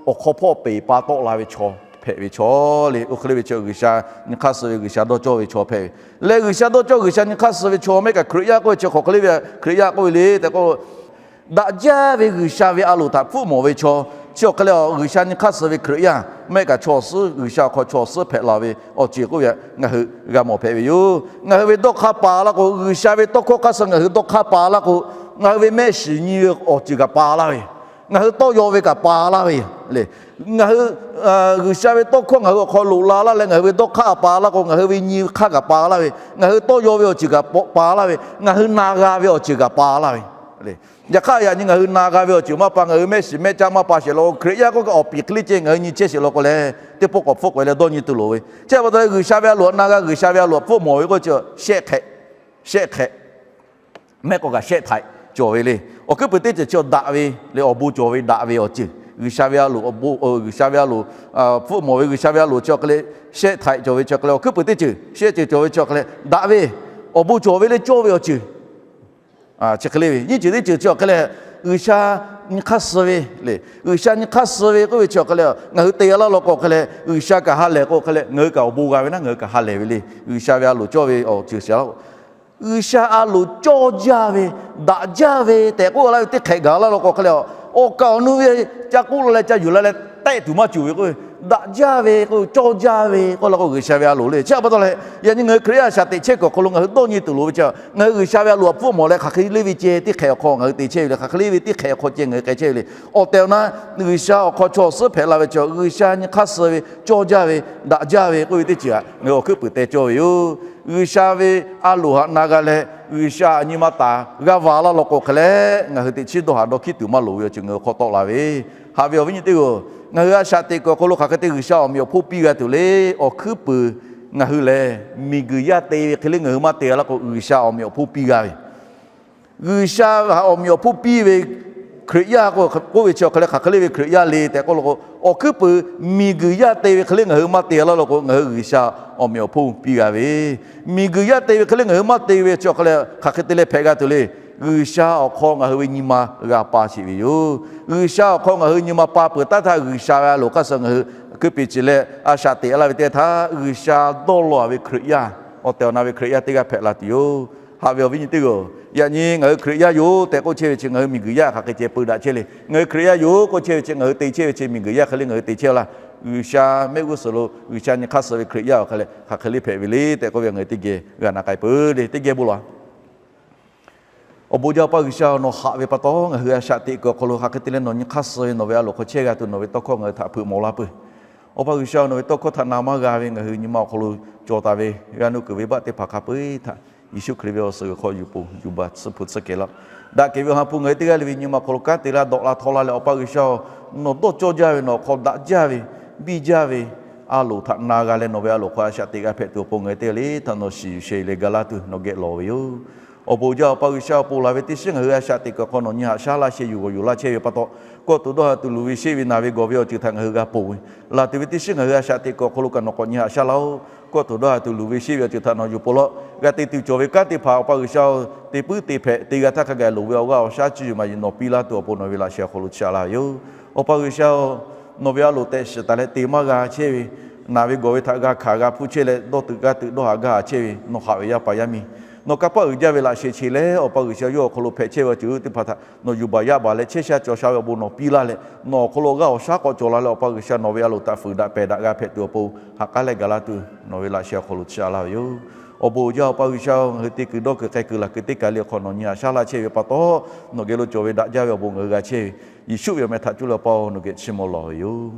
awˬ hk'aw hpawˇ peˬ pa tawˆ la ve chaw hpehꞈ ve chaw le. Oˇ hk'e le ve chi G'uiˬsha nyi hk'aˇ suh ve G'uiˬsha dawˇ cawˇ ve chaw hpehꞈ ve leh, G'uiˬsha dawˇ cawˇ G'uiˬsha nyi hk'aˇ suh ve chaw mehˆ kaꞈ Hkriꞈ yaˇ k'oˆ ve chi hk'aˬ hk'e le ve Hkriꞈ yaˇ k'oˆ ve le tehꞈ k'o, daꞈ jaˇ ve G'uiˬsha ve a loˍ htaꞈ hpfuhˆ mawˬ ve chaw, chi awˬ hk'e leh G'uiˬsha nyi hk'aˇ suh ve Hkriꞈ yaˇ mehˆ kaꞈ chaw awˬ suhˉ G'uiˬsha awˬ hk'aw chaw awˬ suhˉ hpehꞈ la ve awˬ ceuˬ k'oˆ ve ngaˬ hui g'a mawˬ hpehꞈ ve yoˬ. Ngaˬ hui ve dawˇ hk'aˇ pa laˇ k'o, G'uiˬsha ve tawˇ hkawˇ hk'aˇ suh ngaˬ hui dawˇ hk'aˇ pa laˇ k'o, ngaˬ hui ve mehˆ shiˍ nyi ve awˬ ceuˬ kaꞈ pa laˇ ve yoˬ. Ngaˬ hui tawˇ yaw ve kaꞈ pa laˇ ve le. Ngaˬ hui G'uiˬsha ve tawˇ hkawˇ ngaˬ hui awˬ hk'aw loꞈ la laˇ leh ngaˬ hui ve dawˇ hk'aˇ pa laˇ k'o, ngaˬ hui ve nyi hk'aˇ kaꞈ pa laˇ ve, ngaˬ hui tawˇ yaw ve awˬ ceuˬ kaꞈ pa laˇ ve, ngaˬ hui na g'a ve awˬ ceuˬ kaꞈ pa laˇ ve le. Yaꞈ hk'aˇ, yaꞈ nyi ngaˬ hui na g'a ve awˬ ceuˬ maˇ pa, ngaˬ hui mehˆ shiˍ mehˆ caˇ maˇ pa sheˍ law k'o, Hkriꞈ yaˇ k'oˆ kaꞈ awˬ piˍ hk'e le ceh ngaˬ hui nyi chehˇ sheˍ law k'o leh, teˇ pawˆ k'awꞈ hpfuhˆ k'ai leh dawˇ nyi tuˬ loˍ ve. Chi pa taw leh G'uiˬsha ve a loˍ htaꞈ na g'a, G'uiˬsha ve a loˍ htaꞈ hpfuhˆ mawˬ ve k'oˆ chi shehˆ hk'ehꞈ, shehˆ hk'ehꞈ mehˆ k'awꞈ kaꞈ shehˆ htaiꞈ cawˬ ve le. Awˬ hkuiˉ puiˍ teˇ ceuˬ chi daꞈ ve le, awˬ bon cawˬ ve daꞈ ve awˬ ceuˬ. G'uiˬsha ve a loˍ, G'uiˬsha ve a loˍ hpfuhˆ mawˬ ve G'uiˬsha ve a loˍ chi hk'e le shehˆ htaiꞈ cawˬ ve chi hk'e le, awˬ hkuiˉ puiˍ teˇ ceuˬ shehˆ ceuˬ cawˬ ve chi hk'e le daꞈ ve, awˬ bon cawˬ ve le cawˇ ve awˬ ceuˬ chi hk'e le ve. Nyiˇ ceuˬ teˇ ceuˬ chi awˬ hk'e leh, G'uiˬsha nyi hk'aˇ suh ve le. G'uiˬsha nyi hk'aˇ suh ve k'oˆ ve chi awˬ hk'e leh, ngaˬ hui te g'a laˇ law k'o hk'e leh, G'uiˬsha kaꞈ ha lehˬ k'o hk'e leh, ngaˬ hui kaꞈ awˬ bon g'a ve naˉ ngaˬ hui kaꞈ ha lehˬ ve le. G'uiˬsha ve a loˍ cawˇ ve awˬ ceuˬ shiˍ laˇ k'o, G'uiˬsha a loˍ cawˇ jaˇ ve, daꞈ jaˇ ve tehꞈ k'oˆ laˇ ve teˇ hk'ehꞈ gaˬ laˇ law k'o hk'e leh, awˬ kaˍ awˬ nu ve ca k'oˆ la leh ca yuˬ la leh tehˆ tuˬ maˇ cawˬ ve k'o, daꞈ jaˇ ve k'o cawˇ jaˇ ve k'oˆ la k'o, G'uiˬsha ve a loˍ le. Chi pa taw leh, yaꞈ nyi ngaˬ hui Hkriꞈ yaˇ shaꞈ teꞈ chehˇ kuiˬ awˬ hk'aw lo ngaˬ hui dawˇ nyi tuˬ loˍ ve chi, ngaˬ hui G'uiˬsha ve a loˍ htaꞈ hpfuhˆ mawˬ leh hk'aˬ hk'e le ve ceh teˇ hk'ehꞈ awˬ hk'aw ngaˬ hui te chehˇ ve le, hk'aˬ hk'e le ve teˇ hk'ehꞈ awˬ hk'aw ceh ngaˬ hui k'ai chehˇ ve le. Awˬ tehˬ awˬ na G'uiˬsha awˬ hk'aw chaw awˬ suhˉ hpehꞈ la ve chi, G'uiˬsha nyi hk'aˇ suh ve, cawˇ jaˇ ve, daꞈ jaˇ ve k'oˆ ve teˇ ceuˬ htaꞈ ngaˬ hui awˬ hkuiˉ puiˍ teh cawˇ ve yoˬ. G'uiˬsha ve a loˍ htaꞈ na g'a leh, G'uiˬsha nyi ma taˍ g'a va laˇ law k'o hk'e leh, ngaˬ hui teꞈ chiˉ dawˇ haꞈ dawˇ hkiˉ tuˬ maˇ loˍ ve awˬ ceuˬ ngaˬ hui hk'aw tawˆ la ve. Haꞈ ve awˬ viˉ nyi teˇ g'aˇ, ngaˬ hui a shaꞈ teꞈ kuiˬ awˬ hk'aw lo hk'aˬ hk'e te G'uiˬsha awˬ meꞈ awˬ hponˇ piˇ g'a tuˬ le. Awˬ hkuiˉ puiˍ ngaˬ hui lehˬ, miˬguiˬ yaˇ te ve hk'e le ngaˬ hui maˇ te g'a laˇ k'o, G'uiˬsha awˬ meꞈ awˬ hponˇ piˇ g'a ve. G'uiˬsha htaꞈ awˬ meꞈ awˬ hponˇ piˇ ve Hkriꞈ yaˇ k'oˆ ve chi awˬ hk'e le, hk'aˬ hk'e le ve Hkriꞈ yaˇ le tehꞈ k'oˆ law k'o, awˬ hkuiˉ puiˍ miˬguiˬ yaˇ te ve hk'e le ngaˬ hui maˇ te g'a laˇ law k'o, ngaˬ hui G'uiˬsha awˬ meꞈ awˬ hponˇ piˇ g'a ve. Miˬguiˬ yaˇ te ve hk'e le ngaˬ hui maˇ te ve chi awˬ hk'e le, hk'aˬ hk'e te leh hpehꞈ g'a tuˬ le. G'uiˬsha awˬ hk'aw ngaˬ hui ve nyi ma g'a pa sheˍ ve yoˬ. G'uiˬsha awˬ hk'aw ngaˬ hui nyi ma pa peuˬ taˉ htaˇ, G'uiˬsha ve a loˍ hk'aˇ suh ngaˬ hui hkui peꞈ ceˬ leh a shaꞈ teꞈ laˇ ve teˇ htaˇ, G'uiˬsha dawˇ law ve Hkriꞈ yaˇ, awˬ tehˬ awˬ na ve Hkriꞈ yaˇ teˇ g'aˇ hpehꞈ la tuˬ yoˬ. Haꞈ ve awˬ viˉ nyi teˇ g'aˇ, yaꞈ nyi ngaˬ hui Hkriꞈ yaˇ yoˬ tehꞈ k'oˆ chehˇ ve chi ngaˬ hui miˬguiˬ yaˇ hk'aˬ hk'e ceh peu daꞈ chehˇ le. Ngaˬ hui Hkriꞈ yaˇ yoˬ k'oˆ chehˇ ve chi ngaˬ hui te chehˇ ve chi miˬguiˬ yaˇ hk'e le ngaˬ hui te chehˇ laˇ. G'uiˬsha mehˆ g'uˇ suhˍ lo G'uiˬsha nyi hk'aˇ suh ve Hkriꞈ yaˇ awˬ hk'e leh hk'aˬ hk'e le hpehꞈ ve le tehꞈ k'oˆ ve ngaˬ hui teˇ geh g'a na k'ai peuˬ le. Teˇ geh bon lawˬ. Awˬ bon jaˇ Awˬ pa G'uiˬsha, nawˬ haꞈ ve pa taw ngaˬ hui a shaꞈ teꞈ kuiˬ awˬ hk'aw lo hk'aˬ hk'e te leh nawˬ nyi hk'aˇ suh ve nawˬ ve a loˍ hk'aw chehˇ g'a tuˬ nawˬ ve tawˇ hkawˇ ngaˬ hui htaꞈ hpeuꞈ mawˬ laˇ peuˬ. Awˬ pa G'uiˬsha, nawˬ ve tawˇ hkawˇ htaꞈ na maˇ g'a ve ngaˬ hui nyi ma awˬ hk'aw lo cawˬ taˍ ve g'a nuˇ kuiˬ ve baˆ teˇ hpaˍ hk'a peu-eˬ htaꞈ Yeˍsuˆ Hkriꞈ ve awˬ suhˍ g'uiˬ hk'aw yuˬ po yuˬ baˬ tsuhˇ hpu tsuhˇ kehˬ laˇ. Daꞈ kehˬ ve awˬ ha hpu ngaˬ hui teˇ g'aˇ le ve nyi ma awˬ hk'aw lo kanˉ te laˇ dawꞈ la htaw la leh, Awˬ pa G'uiˬsha-oˬ, nawˬ dawˇ cawˇ jaˇ ve nawˬ awˬ hk'aw daꞈ jaˇ ve biˇ jaˇ ve a loˍ htaꞈ na g'a leh nawˬ ve a loˍ hk'aw a shaꞈ teꞈ g'a hpehꞈ tuˬ awˬ pon ngaˬ hui teˇ g'aˇ le htaꞈ nawˬ shiˍ yuˬ sheh yuˬ leh ga laˇ tuˬ nawˬ geh lawˬ ve yoˬ. Awˬ bon jaˇ Awˬ pa G'uiˬsha, awˬ pon laˬ ve teˇ shiˉ ngaˬ hui a shaꞈ teꞈ kuiˬ awˬ hk'aw nawˬ nyi haꞈ shaˉ laˇ sheh yuˬ g'awˬ yuˬ laˇ chehˇ ve pa taw, kawˆ tuˬ dawˇ ha tuˬ luˬ ve sheˆ ve naˬ ve gawˬ ve awˬ ceuˬ htaꞈ ngaˬ hui g'a ponˬ ve. Laˬ tuˬ ve teˇ shiˉ ngaˬ hui a shaꞈ teꞈ kuiˬ awˬ hk'aw lo kaꞈ nawˬ k'awꞈ nyi haꞈ shaˉ laˇ-oˆ. Kawˆ tuˬ dawˇ ha tuˬ luˬ ve sheˆ ve awˬ ceuˬ htaꞈ nawˬ yuˬ po laˇ. G'a te tuˬ cawˬ ve kanˉ teˇ hpaˍ Awˬ pa G'uiˬsha-oˬ, te puiˉ te hpehꞈ te g'a htaˇ hk'a gaˬ loˍ ve awˬ g'aˇ awˬ shaˉ cuˇ yiˍ maˍ yiˍ nawˬ piˇ laˇ tuˬ awˬ pon nawˬ ve laꞈ sheh awˬ hk'aw lo chaꞈ laˇ ve yoˬ. Awˬ pa G'uiˬsha-oˬ, nawˬ ve a loˍ tehꞈ shiˍ taˍ leh te maˇ g'a chehˇ ve naˬ ve gawˬ ve htaꞈ g'a hkanˍ g'a hpuˇ chehˇ leh dawˇ teuꞈ gaˇ teuꞈ dawˇ haꞈ gaˇ haꞈ chehˇ ve nawˬ haꞈ ve yaˇ paˍ yaˇ miˇ, nawˬ kanˇ paˆ uiˍ jaˇ ve laꞈ sheh che leh Awˬ pa G'uiˬsha yawˇ awˬ hk'aw lo hpehꞈ chehˇ ve awˬ ceuˬ teˇ hpaˍ htaꞈ nawˬ yuˬ baˬ yaˇ baˬ leh chehˇ sha cawˬ sha ve awˬ bon nawˬ piˇ laˇ leh, nawˬ awˬ hk'aw lo g'aˇ awˬ shaˉ k'awꞈ cawˬ la leh Awˬ pa G'uiˬsha nawˬ ve a loˍ htaꞈ fuiˍ daꞈ pehˬ daꞈ g'a hpehꞈ tuˬ awˬ pon ha k'aˉ leh gaˬ laˇ tuˬ nawˬ ve laꞈ sheh awˬ hk'aw lo chaꞈ laˇ ve yoˬ. Awˬ bon uiˍ jaˇ Awˬ pa G'uiˬsha-oˬ, ngaˬ hui te kuiˬ dawˇ kuiˬ k'ai kuiˬ laˬ kuiˬ teˇ kaˬ le awˬ hk'aw nawˬ nyi haꞈ shaˉ laˇ chehˇ ve pa taw, nawˬ geh lo cawˬ ve daꞈ jaˇ ve awˬ bon ngaˬ hui g'a chehˇ ve Yeˍsuˆ ve awˬ meh htaꞈ cuˇ leh Awˬ pa-oˬ, nawˬ geh chiˇ mvuh lawˬ ve yoˬ.